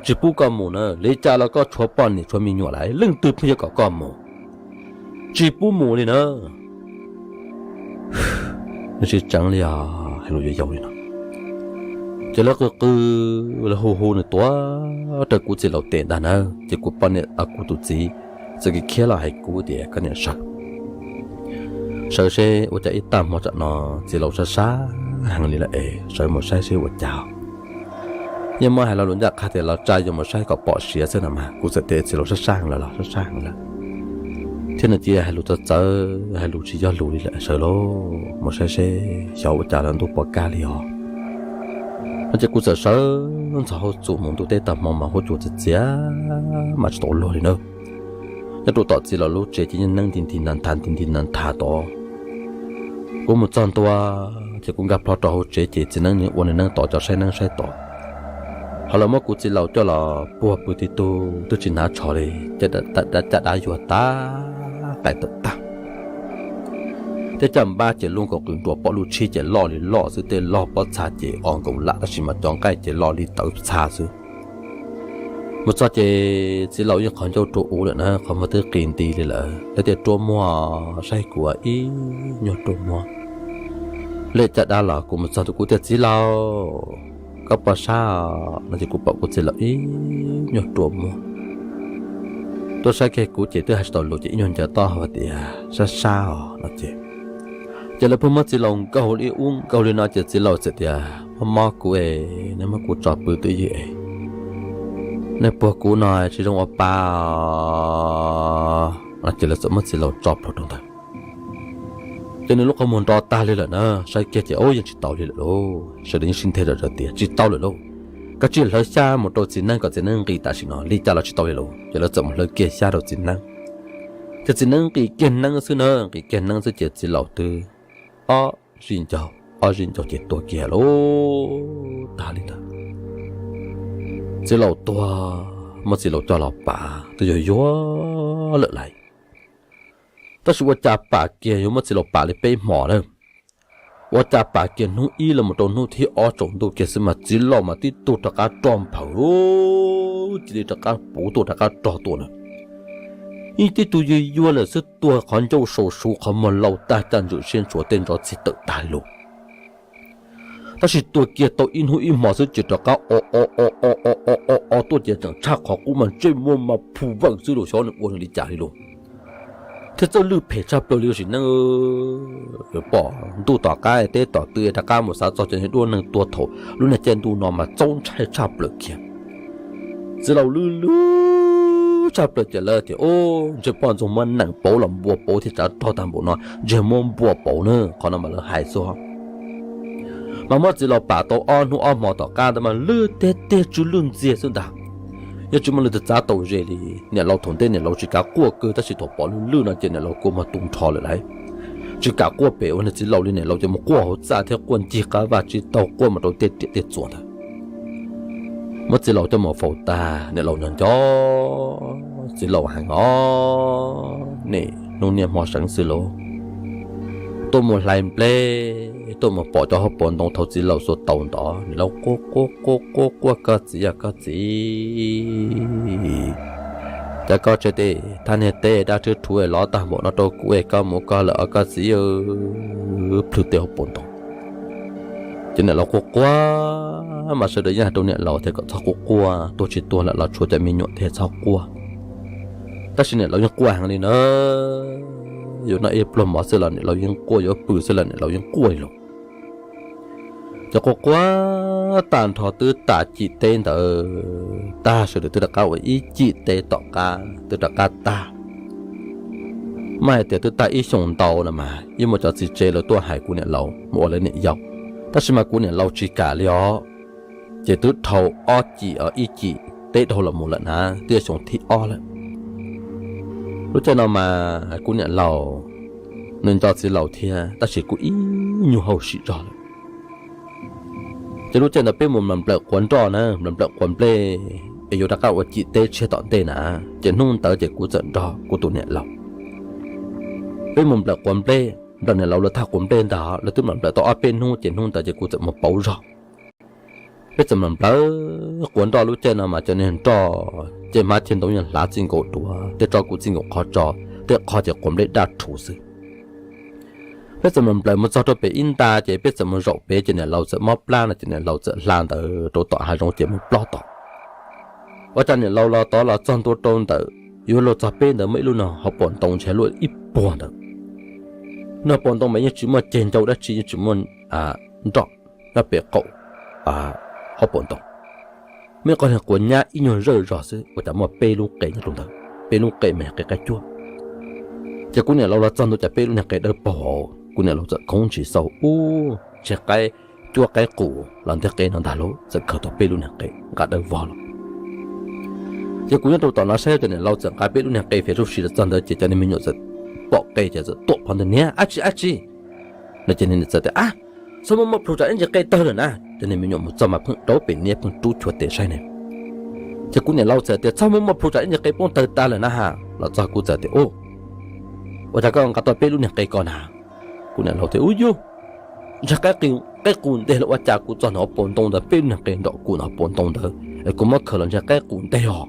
Tsis pub koj mus na, li cas los koj tshuav poj niam tshuav me nyuam lawm, leej twg pheej yuav kom koj mus? Tsis pub mus li na. Nws tsis tseev li os, hais lus yuav yaus li no. Ces lawv qw qw, lawv hu hu nws tuav raws kuv txiv laus tes ntag na. Ces kuv poj niam, kuv tus txiv txawm khiav los hais kuv tias, Koj niam, sawv, sawv seb ua cas ib tag hmo tsam no txiv laus sab sab heev li lawm es sawv mus saib seb ua cas. Yeej muab hais lo lus ncaj qha tias los tsa yus mus saib kom pom siav xwb no mas, kuv txawm tias txiv laus sab sab heev lawm los sab sab heev lawm, thiab nws cia hais lus txawv txawv, hais lus tsis yog lus li lawm, sawv lauj, mus saib seb xyov ua cas los ntuj pos kab li os. No ces kuv txawm sawv ntxov hauv txus mus, ntuj teb tag hmo mas huab cua txias txias mas tsis tau luag li na. Nyob rau tom txiv laus lub tsev ces yeej neeb nti nti nas nthav nti nti nas nthav tod. Kuv mus txog ntua ces kuv nkag plho rau hauv tsev ces txiv neeb nws ua nws neeb tod, cov saib neeb saib tod. Ho lawv muab kuv txiv laus coj los puag pw tib tug twb tsis hnav tsho li, caj dab yuag tag, qaij tawm tag. Tej caj npab ces lub nkaus qws nruas pom lub tshib ces loj li loj xwb, tej log pob txha ces o nkaus lam, tab sis mas cov nqaij ces loj li tawv txha xwb. Mus txog ces txiv laus yeej qhov ncauj rua uv lawm na, qhov muag twb qis nti li lawm, lawv tias ruaj muag, saib kuv ib nyuag ruaj muag. Lej caj dab los kuv mus txog tus kuv tias, Txiv laus, koj puas sab os? No ces kuv pom kuv txiv laus ib nyuag ruaj muag tuaj saib kiag kuv ces twb hais tsis tau lus ces ib nyuag ncaws taub hau tias, Sab sab os, no ces, ces lawv pheej muab txiv laus nkaug li ub nkaug li no ces txiv laus txawm tias, Mob mob kuv es nej muab kuv tso pw twj ywm es nej puag kuv no tsis zoo ua pa os. No ces lawv txawm muab txiv laus tso plhuav rau ntawd. Ces nws lub qhov muag nro tag li lawm na, saib kiag ces ub yeej tsis tau li lawm lauj. Sawv daws yeej sib nthe zom zaws tias, Tsis tau lawm lauj, koj cia li hlawv xyab mus rau txiv neeb kom txiv neeb nqis tam sim no, li cas los tsis tau li lauj. Ces lawv txawm mus hlawv kiag xyab rau txiv neeb. Ces txiv neeb nqis kiag neeb xwb na, nqis kiag neeb xwb ces txiv laus twb ob zis ncaug, ob zis ncaug ces tuag kiag lauj. Tag li ntawd, txiv laus tuag, muab txiv laus coj los pam twb yuag yuag lawm lauj. Tab sis ua cas pam kiag, yuav muab txiv laus pam li peb hmos lawm, ua cas pam kiag hnub ib los mus rau hnub thib ob tsaus ntuj kiag xwb mas txiv laus mas tib tug rov qab rog nphaws lauj, cia li rov qab puv tuaj rov qab rog tuaj na. Ib tib tug yuag yuag lawm xwb, tuag qhov ncauj sau su, qhov muag lau tag, caj ntswm siab ntsuav, tej ntsos txhij tawm tag li lauj. Tab sis tuag kiag tau ib hnub ib hmo xwb ces rov qab o o o o o o o tuaj ces tseem tshaj qhov qub mas ntsej muag mas phu veem xwb lauj, xyov nws ua nws li cas li lauj. Thiab txawj lwj phem tshaj plaws li lauj sim neej. Pom ntuj tom qab teb tom tw rov qab mus xav txog cov niag duab neeg tuag thaum lub niag caij ntuj no mas txaus ntshai tshaj plaws kiag. Txiv laus lwj lwj tshaj plaws ces lawv tias, Ub, ntshe poj ntxoog muab nees pauv los npua pauv thiaj tsav rog tag npaum no, ntshe muab npua pauv na, qhov no mas lawv hais xwb. Mas muab txiv laus pam tau ob hnub ob hmo tom qab ntawd mas lwj tiag tiag tsw lwj ntxiag xwb ntag. yeej tsis muaj leej twg txav tau ze li. Niam laus thaum ntej niam laus tsis kav quaj kawg, tab sis thaum pom lwj lwj no ces niam laus kua muag tu nrho lawm lauj. Tsis kam quaj pem ua niag txiv laus li, niam laus ces mus quaj hauv txaj thiab quaj ncig qab vaj tsib taug, quaj mus rau tej riam tej txuas ntawd. Muab txiv laus coj mus faus tag, niam laus nco nco txiv laus heev os, niaj hnub niaj hmo seev xwb lauj. Tuaj mus hlais nplej, tuaj mus pom cov hauv paus ntoo thaum txiv laus xuas taus ntov, niam laus quaj quaj quaj quaj quaj, koj txiv, yog koj txiv, cov koj tsev tej thaj niag teb dab rhwb rhuv lov tag npaum no rau kuv es koj mus koj lawm os koj txiv, plhws tej hauv paus ntoo. Ces niam laus quaj quaj, mas sawv daws yeej hais rau niam laus tias kom txhob quaj quaj, tuag tsis tuag lawm los tshuav cov me nyuam thiaj txhob quaj. Tab sis niam laus yeej quaj heev li na, yuav noj ib pluag mov xwb los niam laus yeej quaj, yuav pw xwb los niam laus yeej quaj li los. Ces quaj quaj tag nrho twb tas cim teb ntawd tag, sawv daws twb rov qab ua ib cim teb tom qab twb rov qab tag. Mas hais tias twb tag ib xyoos ntau no mas yeej muaj cov txiv tsev lawv tuaj hais kuv niam laus mus ua lawv niam yau, tab sis mas kuv niam laus tsis kam li os. Ces twb dhau ob cim, ib cim teb dhau los mus lawm na, twb yog xyoo thib ob lawm. Lub caij no mas kuv niam laus nws nco txiv laus thiab, tab sis kuj ib nyuag hauj sim zog lawm. Ces lub caij ntawd peb mus nplawm nplawm quav nroj na, nplawm nplawm quav nplej es yuav rov qab ua cim teb tshiab tom ntej na, ces hnub ntawd ces kuv txawm nrog kuv tus niam laus peb mus nplawm quav nplej, nplawm niam laus lawv thaj quav nplej ntag, lawv twb nplawm nplawm tau ob peb hnub, ces hnub ntawd ces kuv txawm mus pauv zog. Peb txawm nplawm nplawm quav nroj, lub caij no mas cov niag nroj ces hmab thiab ntoo yeej hlav txij nkaus duav, tej tso kuv txij nkaus qhov tso, tej qhov ces quav nplej daj rhuv xwb. Peb txawm nplawm nplawm mus txog rau pem ib nta, ces peb txawm mus zaum pem, ces niam laus txawm mob plab no, ces niam laus txawm hla ntawd rau tom hav zoov ces mus plob tom. Ua cas niam laus los tod los txog ntua rau ntawm yuav luag txog peb ntawd muaj ib lub no hauv paus ntoo ntshe luaj ib puag ntawd. Nws hauv paus ntoo mas yeej tsis muaj ceg ncau dab tsi, yeej tsis muaj nroj nyob pem qaum hauv paus ntoo. Muaj ib qho niag quav nyab ib nyuag zawj zog xwb, ua cas muaj peb lub qe nyob rau ntawd, peb lub qe mas qe qaib cuab. Ces kuv niam laus los txog ntua cas peb lub niag qe dawb paug, kuv niam laus txawm khoov ntshis xauj ub, ntshe qaib cuab qaib qus los nteg qe no ntag lauj, txawm khaws tau peb lub niag qe nqa dawb vog los. Ces kuv nyob rau tom no saib, ces niam laus txawm nqa peb lub niag qe fiav zuj si los txog ntawd, ces cov niag me nyuam txawm pom qe ces txawm tuam phov ntawd, niam, ab tsi ab tsi no. Ces niam txawm tias, ab, txhob muaj muaj plhus tsam ib ntsis qe tawg lawm na. Cov niag me nyuam mus txog mas pheej rauv pem niab pheej rub chua tes saib ne. Ces kuv niam laus txawm tias, txhob muaj muaj plhus tsam ib ntsis qe poob tawg tas lawm na ha. Los txog kuv txawm tias, ub, ua cas koj nqa tau peb lub niag qe ko na? Kuv niam laus tias, ub yug, ntshe qaib qus nteg los ua cas, kuv txog ntawm hauv paus ntoo ntawd peb lub niag qe nraum kuv ntawm hauv paus ntoo ntawd es kuv muab khaws los ntshe qaib qus nteg os.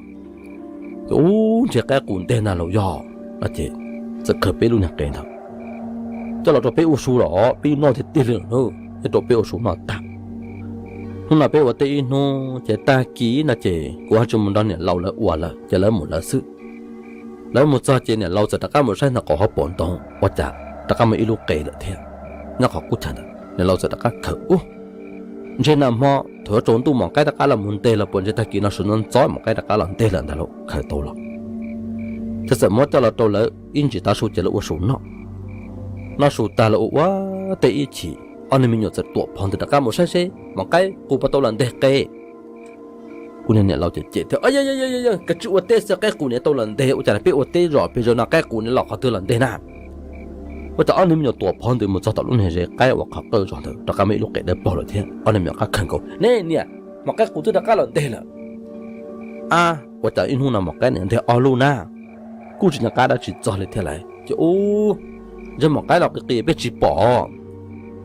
Ub, ntshe qaib qus nteg ntag los yog. Ces txawm khaws peb lub niag qe ntawd coj los rau peb ua su los peb noj tiag tiag li lawm, coj rau peb ua su noj tag. Hnub no peb ua teb ib hnub ces tag kis no ces kuv ho tsis mus nrog niam laus lawv ua lawm ces lawv mus lawv xwb. Lawv mus txog ces niam laus txawm rov qab mus saib ntawm qaum hauv paus ntoo ua cas rov qab muaj ib lub qe lawm thiab. Nyob qhov qub chaw ntawd niam laus txawm rov qab khaws, ub, ntshe nag hmo thaum yuav tsaus ntuj maum qaib rov qab los mus nteg los puas ntshe tag kis no sawv ntxov ntxov maum qaib rov qab los nteg lawm ntag lauj, khaws tau los. Ces txawm muab coj los rau lawv ib ntsis tav su ces lawv ua su noj. Noj su tag lawv ua ua teb ib chim, ob niag me nyuam txawm tuam phov ntawd rov qab mus saib seb maum qaib qus puas tau los nteg qe. Kuv niag niam laus cem cem thiab, kav tsij ua teb xwb, qaib qus niam tau los nteg, ua cas peb ua teb zom pes zaws no qaib qus niam los qhov twg los nteg na? Ua cas ob niag me nyuam tuam phov ntawd mus txog tom lub niag zes qaib uas qhov qawj zog ntawd rov qab muaj ib lub qe dawb paug lawm thiab. Ob niag me nyuam qab khaws nkaus, ne niam, maum qaib qus twb rov qab los nteg lawm. Ab, ua cas ib hnub no maum qaib niam nteg ob lub na? Kuj tsis nco qab dab tsi txog li thiab lauj. Ces ub, ntshe maum qaib los qis qis peb tsis pom.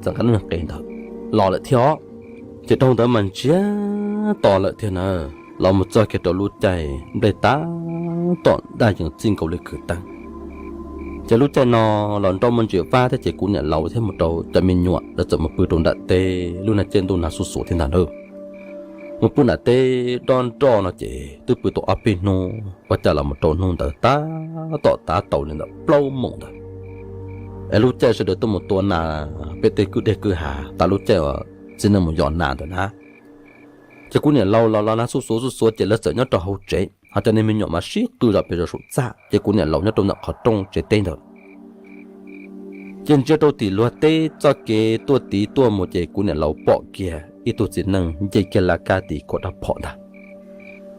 Txawm nqa lub niag qe ntawd los lawm thiab os. Ces dhau ntawd mas ntsiag to lawm thiab na, los mus txog kiag rau lub caij nplej tab tom daj yees txij nkaus li khwv teeb. Ces lub caij no los nroj muaj ntsis vab thiab ces kuv niam laus thiab mus rau cov me nyuam lawv txawm mus pw rau nram teb lub niag caij ntuj nag xuj xuav thiab ntag lauj. Mus pw nram teb dob nroj no ces twb pw tau ob peb hnub ua cas los mus rau hnub ntawd tab tom tav tau li ntawm plaub moos ntawd. Es lub caij sawv daws tuaj mus tua nas pem tej kwj deg kwj ha tas lub caij uas txiv neej mus yos nas ntawd na. Ces kuv niam laus los los nag xuj xuav xuj xuav ces lawv txawm nyob rau hauv tsev, ho cov niag me nyuam mas sib qw zom pes zos saum txaj, ces kuv niam laus nyob rau ntawm qhov rooj tsev teb ntawd. Ces ntsia rau tim luag teb txoj kev tuaj tid tuaj mus ces kuv niam laus pom kiag ib tug txiv neej nce kiag laj kab tid khuam rab phom ntag.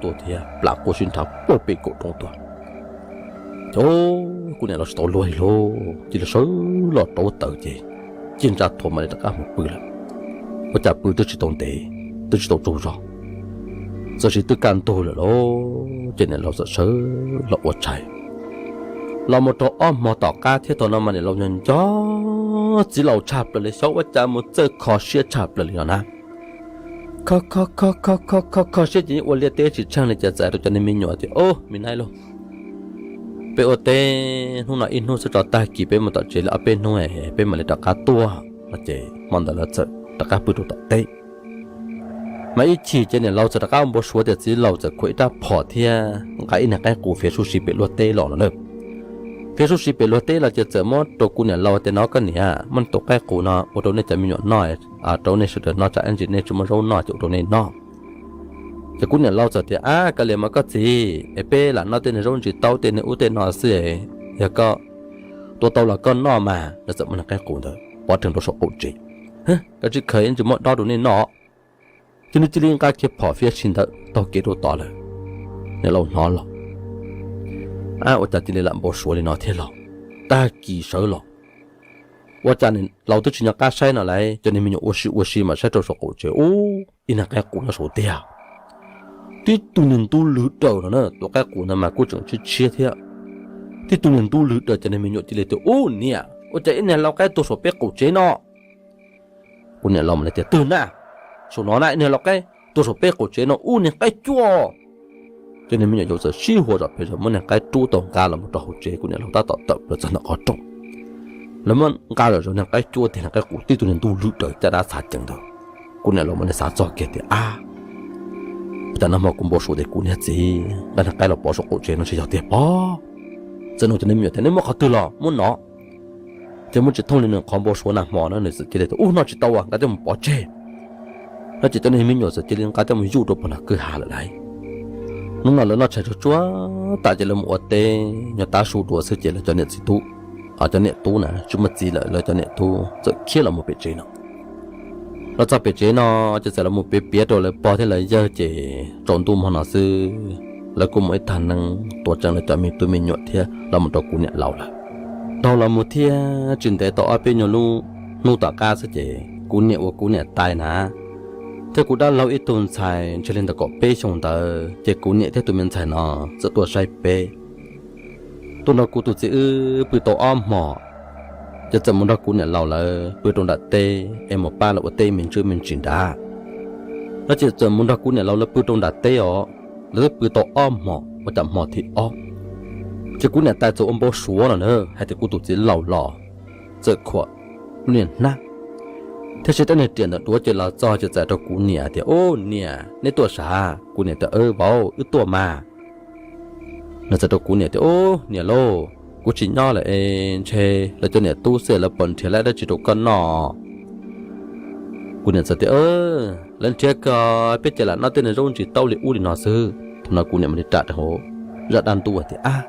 tuaj tuaj thiab plam quaj sib nrhav puag pem kaum roob tuaj. Ces kuv niam laus tsis tau luag li lauj, cia li sawv los rauv taws ces cia ntsa thuav mam li rov qab mus pw lawm. Ua cas pw twb tsis tau ntev, twb tsis tau tsaug zog, txawm sis twb kaj ntug lawm lauj, ces niam laus txawm sawv los ua tshais. Los mus rau ob hmo tom qab thiab thaum no mas niam laus nco nco txiv laus tshaj plaws li, xyov ua cas mus txawj kho siab tshaj plaws li no na. Kho kho kho kho kho kho kho siab ces yeej ua liaj teb tsis tsheej li ces txawm hais rau cov niag me nyuam tias, Au, me nais lauj, peb ua teb hnub no ib hnub xwb tso, tag kis peb mus tom tsev li ob peb hnub peb mam li rov qab tuaj. No ces hmo ntawd lawv txawm rov qab pw rau tom teb. Mas ib chim ces niam laus txawm rov qab ua npau suav tias txiv laus txawm khuam ib rab phom thiab nqa ib niag qaib qus fiav sub si pem luaj teb los no na. Fiav sub si pem luaj teb los ces txawm muab rau kuv niam laus tias, No koj niam, muab tus qaib qus no ua rau nej cov me nyuam noj, rau nej sawv daws noj, tsam ib ntsis nej tsis muaj zaub noj ces ua rau nej noj. Ces kuv niam laus txawm tias, Ab, koj li mas koj txiv, es peb lam noj tej niag zaub ntsis taub tej niag ub tej no xwb, yog koj tua tau los koj noj mas. Lawv txawm muab niag qaib qus ntawd pov rhees rau saum qaum tsev. Koj tsis khaws ib ntsis muab dob rau nej noj. Ces nws cia li nqa kiag phom fiab si ntawd taug kev rau tod lawm. Niam laus hnov los, ab, ua cas cia li lam npau suav li no thiab los? Tag kis sawv los, ua cas niam laus twb tsis nco qab saib no lauj, cov niag me nyuam ua si ua si mas saib rau saum qaum tsev ub, ib niag qaib qus nyob saum tiag. Tib tug niag ntub lwg daws no na, tus qaib qus ntawd mas kuj tseem tshiab tshiab thiab. Tib tug niag ntub lwg daws, cov niag me nyuam cia li tias, Ub niam, ua cas ib niag lau qaib tuag saum peb qaum tsev no? Kuv niam laus mam li tias, Twg na? Saum no na, ib niag lau qaib tuag saum peb qaum tsev no, ub niag qaib cuab. Cov niag me nyuam yaus txawm sib hua zom pes zom muab niag qaib rub tau nqa los mus rau hauv tsev, kuv niam laus tab tom tawm plaws txog ntawm qhov rooj. Lawv muab nqa zom zaws niag qaib cuab tiag, niag qaib qus tib tug niag ntub lwg daws caj dab txhav ceev ntawd. Kuv niam laus mam li xav txog kiag tias, Ab, ua cas nag hmo kuv npau suav tias kuv niag txiv nqa niag qaib los pov saum qaum tsev no ntshe yog tiag pob. Txawm nug cov niag me nyuam tias, Nej muab qhov twg los muab no? Ces muab tsis thooj li nws qhov npau suav nag hmo na, nws txawm cia li tias, Ub, noj tsis tau, nqa coj mus pov tseg. No ces cov niag me nyuam txawm cia li nqa coj mus yuj rau pem nram kwj ha lawm lauj. Hnub no lawv noj tshais tsuag tsuag tas ces lawv mus ua teb, nyob tav su dua xwb ces lawv cov niam txiv tub, cov niam tub na tsis muaj txiv lawm, lawv cov niam tub txawm khiav los mus pem tsev no. Los txog pem tsev no ces txawm los mus piav piav rau lawv pog thiab lawv yawg ces tsaus ntuj hmo no xwb, lawv kuj mus ib tag neeg tuav tsees lawv cov me tub me nyuam thiab los mus rau kuv niam laus lawm. Dhau los mus thiab tsis ntev tau ob peb nyuag lub hnub tom qab xwb ces kuv niam ua kuv niam tais na, thiab kuv dab laug ib tug ntxhais ntshe li ntawm kaum peb xyoo ntawd ces kuv niam thiab tus me ntxhais no txawm tuaj saib peb. Tuaj nrog kuv tus txiv wb pw tau ob hmos, ces txawm mus nrog kuv niam laus lawv pw rau nram teb es mus pab lawv ua teb me ntsis me ntsis nrad. No ces txawm mus nrog kuv niam laus lawv pw rau nram teb os, lawv twb pw tau ob hmos ua cas hmo thib ob ces kuv niam tais txawm ua npau suav no na hais tias kuv tus txiv laus los txawm khuam lub niag hnab, thiab siv rab niag riam ntawm duav ces los txog ces txais rau kuv niam tias, Ub niam, neb tuaj sav? Kuv niam tias, Vauv, wb tuaj mas. Nws txais rau kuv niam tias, Ub niam lauj, kuv tsis nyob lawm es ntshe lawv cov niam tub xwb lawv puas nrhiav lawv dab tsi rau koj noj? Kuv niam txawm tias, Lawv nrhiav koj, peb cia lam noj tej niag zaub ntsis taub li ub li no xwb. Thaum no kuv niam mam li ram rau hauv zaj dab ntub tias, Ab,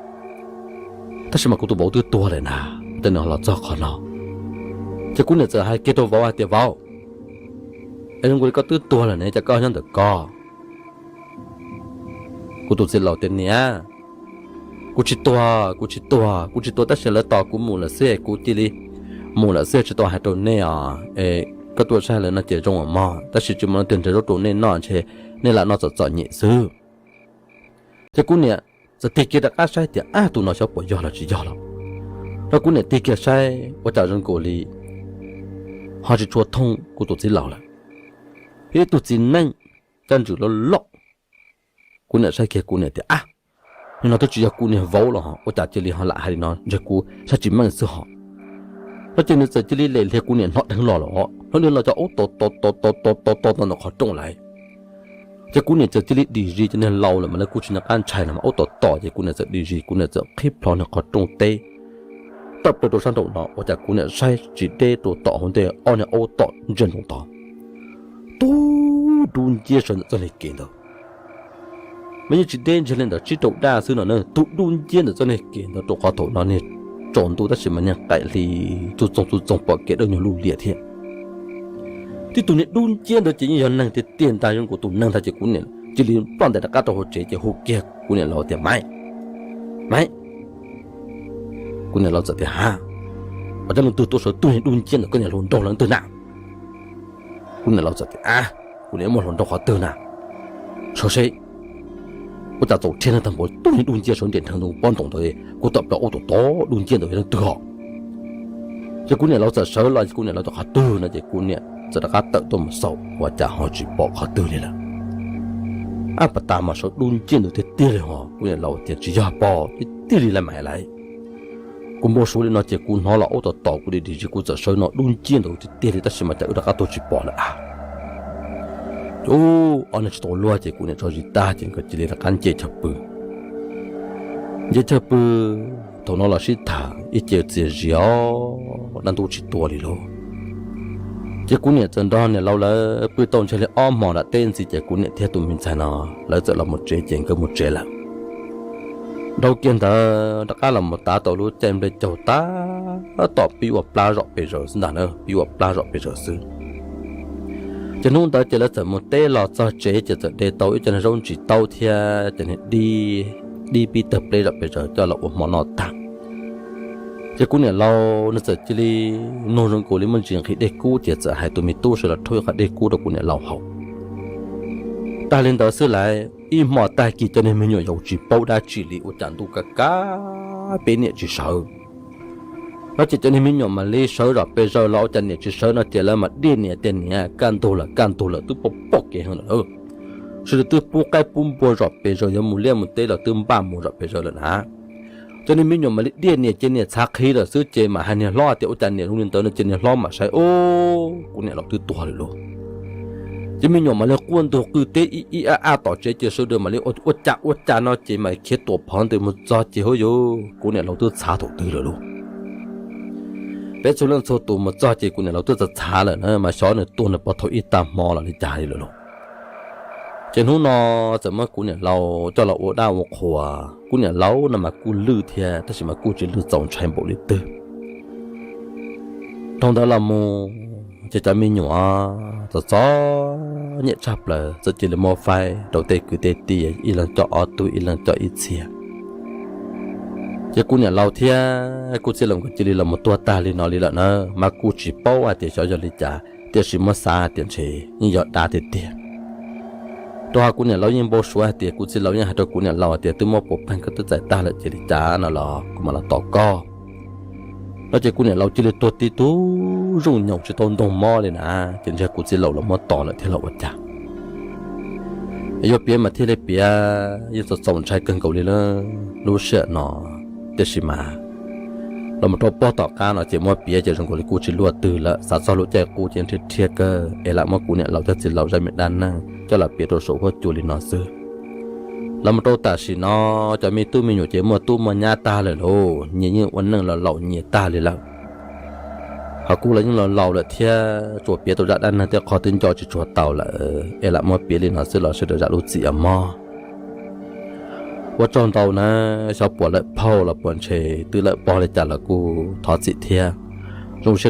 tab sis mas kuv tus vauv twb tuag lawm na, ua cas nws ho los txog qhov no? Ces kuv niam txawm hais kiag rau vauv hais tias, Vauv, es zoo nkaus li koj twb tuag lawm ne, cas koj nyob ntawm ko? Kuv tus txiv laus tias, Niam, kuv tsis tuag, kuv tsis tuag, kuv tsis tuag tab sis lawv tos kuv mus lawm xwb es kuv cia li mus lawm xwb, tsis tau hais rau nej os. Es koj tuaj saib lawv no ces zoo mog, tab sis tsis muaj leej twg nrhiav zaub rau nej noj, ntshe nej lam noj txom txom nyem xwb. Ces kuv niam txawm tig kiag rov qab saib tias, Ab, tus no xyov puas yog los tsis yog los. Rau kuv niam tig kiag saib ua cas zoo nkaus li ho tsis tshua thooj kuv tus txiv laus lawm, yog ib tug txiv neej caj ntswg loj loj. Kuv niam saib kiag kuv niam tias, Ab, nim no twb tsis yog kuv niag vauv los ua cas cia li ho lam hais li no, ntshe kuv saib tsis meej xwb hos. No ces nws txawm cia li lem hlias kuv niam hnov dheev los lawm, hnov dheev los cov aub tom tom tom tom tom tom tom tom ntawm qhov rooj lawm. Ces kuv niam txawm cia li dim zis, cov niag laus lawm mas lawv kuj tsis nco qab ntshai no mas aub tom tom ces kuv niam txawm dim zis, kuv niam txawm qhib plho niag qhov rooj teb tawm plaws rau sab nraum no ua cas kuv niam saib tsis deb rau tom hauv ntej ob niag aub tom ntsia ntsoov tod, tug dub nciab sawv ntawm txoj niag kev ntawd. Mas yeej tsis deb, ntshe li ntawm tsib rau daj xwb no na, tug dub nciab ntawm txoj niag kev ntawd rau qhov thaum no niag tsaus ntuj tab sis mas niag qaim hli txuj txoog txuj txoog pom kev dawb nyuag luj liam thiab. Tib tug niag dub nciab ntawd ces yeej yog neeg tiag tiag ntag, zoo nkaus tus neeg ntag ces kuv niam cia li ploj ntais rov qab rau hauv tsev ces hu kiag kuv niam laus tias, Maiv, Maiv. Kuv niam laus txawm tias, Ha, ua cas leej twg tuaj sawv tug niag dub nciab ntawd, koj niam hluas nraug los leej twg na? Kuv niam laus txawm tias, Ab, kuv niam muaj hluas nraug qhov twg na? Sawv seb, ua cas txaus rhiab neeg tag npaum, tug niag dub nciab sawv nres nrheev ntawm pob ntoos ntawd, kuv tawm plaws aub tom tom dub nciab ntawd yog leej twg os? Ces kuv niam laus txawm sawv los, kuv niam laus tias, Qhov twg no? Ces kuv niam txawm rov qab tawm tuaj mus xaus ua cas ho tsis pom qhov twg li lawm. Ab, pas tas mas sawv dub nciab ntawd tiag tiag li hos. Kuv niam laus tias, Tsis yog pog, tiag tiag li lawm mas lawm. Kuv npau suav li no ces kuv hnov los aub tom tom, kuv dim dim zis kuv txawm sawv no dub nciab ntawd tiag tiag li tab sis mas cas wb rov qab tuaj tsis pom lawm a. Ces ob niag tsis tau luag ces kuv niam tso zis tag ces nkawd cia li rov qab nce chaw pw. Nce chaw pw, thaum no los sib tham ib ce txias zias os, dab ntub tsis tuaj li lauj. Ces kuv niam txawm nrog niam laus lawv pw tau ntshe li ob hmos nram teb ntxiv ces kuv niam thiab tus me ntxhais no lawv txawm los mus tsev ces nkawd mus tsev lawm. Dhau kiag ntawd rov qab los mus tav tau lub caij nplej caug tab tom pib ua plab zom pes zaws xwb ntag na, pib ua plab zom pes zaws xwb. Ces hnub ntawd ces lawv txawm mus teb los txog tsev ces txawm de tau ib co niag zaub ntsis taub thiab cov niag dib, dib pib tawg pleb zom pes zaws coj los ua hmo noj tag. Ces kuv niam laus nws txawm cia li nug zoo nkaus li muaj ntsis nqhis dej kub ces txawm hais tus me tub sawv los rhaub ib qho dej kub rau kuv niam laus haus. Tag li ntawd xwb lawm ib hmo tag kis cov niag me nyuam yaus tsis paub dab tsi li, ua cas ntuj kaj kaj peb niam tsis sawv no ces cov niag me nyuam mam li sawv zom pes zaws los ua cas niam tsis sawv no ces lawv mam diaj niam tias niam kaj ntug lawm, kaj ntug lawm, twb pom pom kev heev lawm. Sawv daws twb pub qaib pub npua zom pes zaws, yuav mus liaj mus teb los twb npaj mus zom pes zaws lawm na. Cov niag me nyuam mam li diaj niam ces niam txhav qhi lawm xwb ces mam hais niag hlob tias ua cas niam zoo li ntawd no ces niag hlob mam saib, ub, kuv niam laus twb tuag lawm lauj. Ces me nyuam mam li quaj ntug qw teb ib ib ab ab tom tsev ces sawv daws mam li ua cas ua cas no ces mam khiav tuam phov ntws mus txog ces hauj yus kuv niam laus twb txhav thaum twg lawm lauj. Peb txhua leej txhua tus mus txog ces kuv niam laus twb txhav txhav lawm na, mas xyov nws tuag nws puas tau ib tag hmo los li cas li lawm lauj. Ces hnub no txawm muab kuv niam laus coj los ua dab ua qhua, kuv niam laus no mas kuj lwj thiab tab sis mas kuj tsis lwj txaus ntshai npaum li twg. Dhau ntawd los mus ces cov me nyuam txom txom nyem tshaj plaws, txawm cia li muab faib rau tej kwv tej tij, ib leeg coj ob tug, ib leeg coj ib txhia. Ces kuv niam laus thiab kuv txiv laus nkawd cia li los mus tuag tag li no li lawm na, mas kuj tsis paub hais tias xyov yog li cas, tiam sis muab xav hais tias ntshe yeej yog dab tiag tiag. Rau qhov kuv niam laus yeej npau suav hais tias kuv txiv laus yeej hais rau kuv niam laus hais tias twb muab puas pheej koj twb txais tag lawm ces li cas no los kuv mam los tos koj no ces kuv niam laus cia li tuag tib tug zooj nyoos tsis tau ntoog mob li na, ces ntshe kuv txiv laus los muab tos lawm thiab los ua cas. Yuav piav mas thiaj li piav, yeej txaus txaus ntshai kawg nkaus li lawm lub sij hawm no. Tiam sis mas los mus rau pog tom qab no ces muab piav ces zoo nkaus li kuj tsis luaj twg lawm, xav txog lub caij qub ces rhiaj rhiaj kawg es lam muab kuv niam laus thiab txiv laus zaj me dab neeg coj los piav rau saum huab cua li no xwb. Los mus rau tam sim no cov me tub me nyuam ces muaj tub muaj nyab tag lawm lauj, nyias yeej ua neej los laus nyias tag li lawm. Hos kuv los yeej los laus lawm thiab, tsuas piav tau zaj dab neeg tej qho twb nco tsis tshua tau lawm es lam muab piav li no xwb los sawv daws zam lub txim os mog. Ua tsaug ntau na, xyov puas lawm phauj los puas ntshe twb lawm pog li cas los kuj thov txim thiab. Zoo siab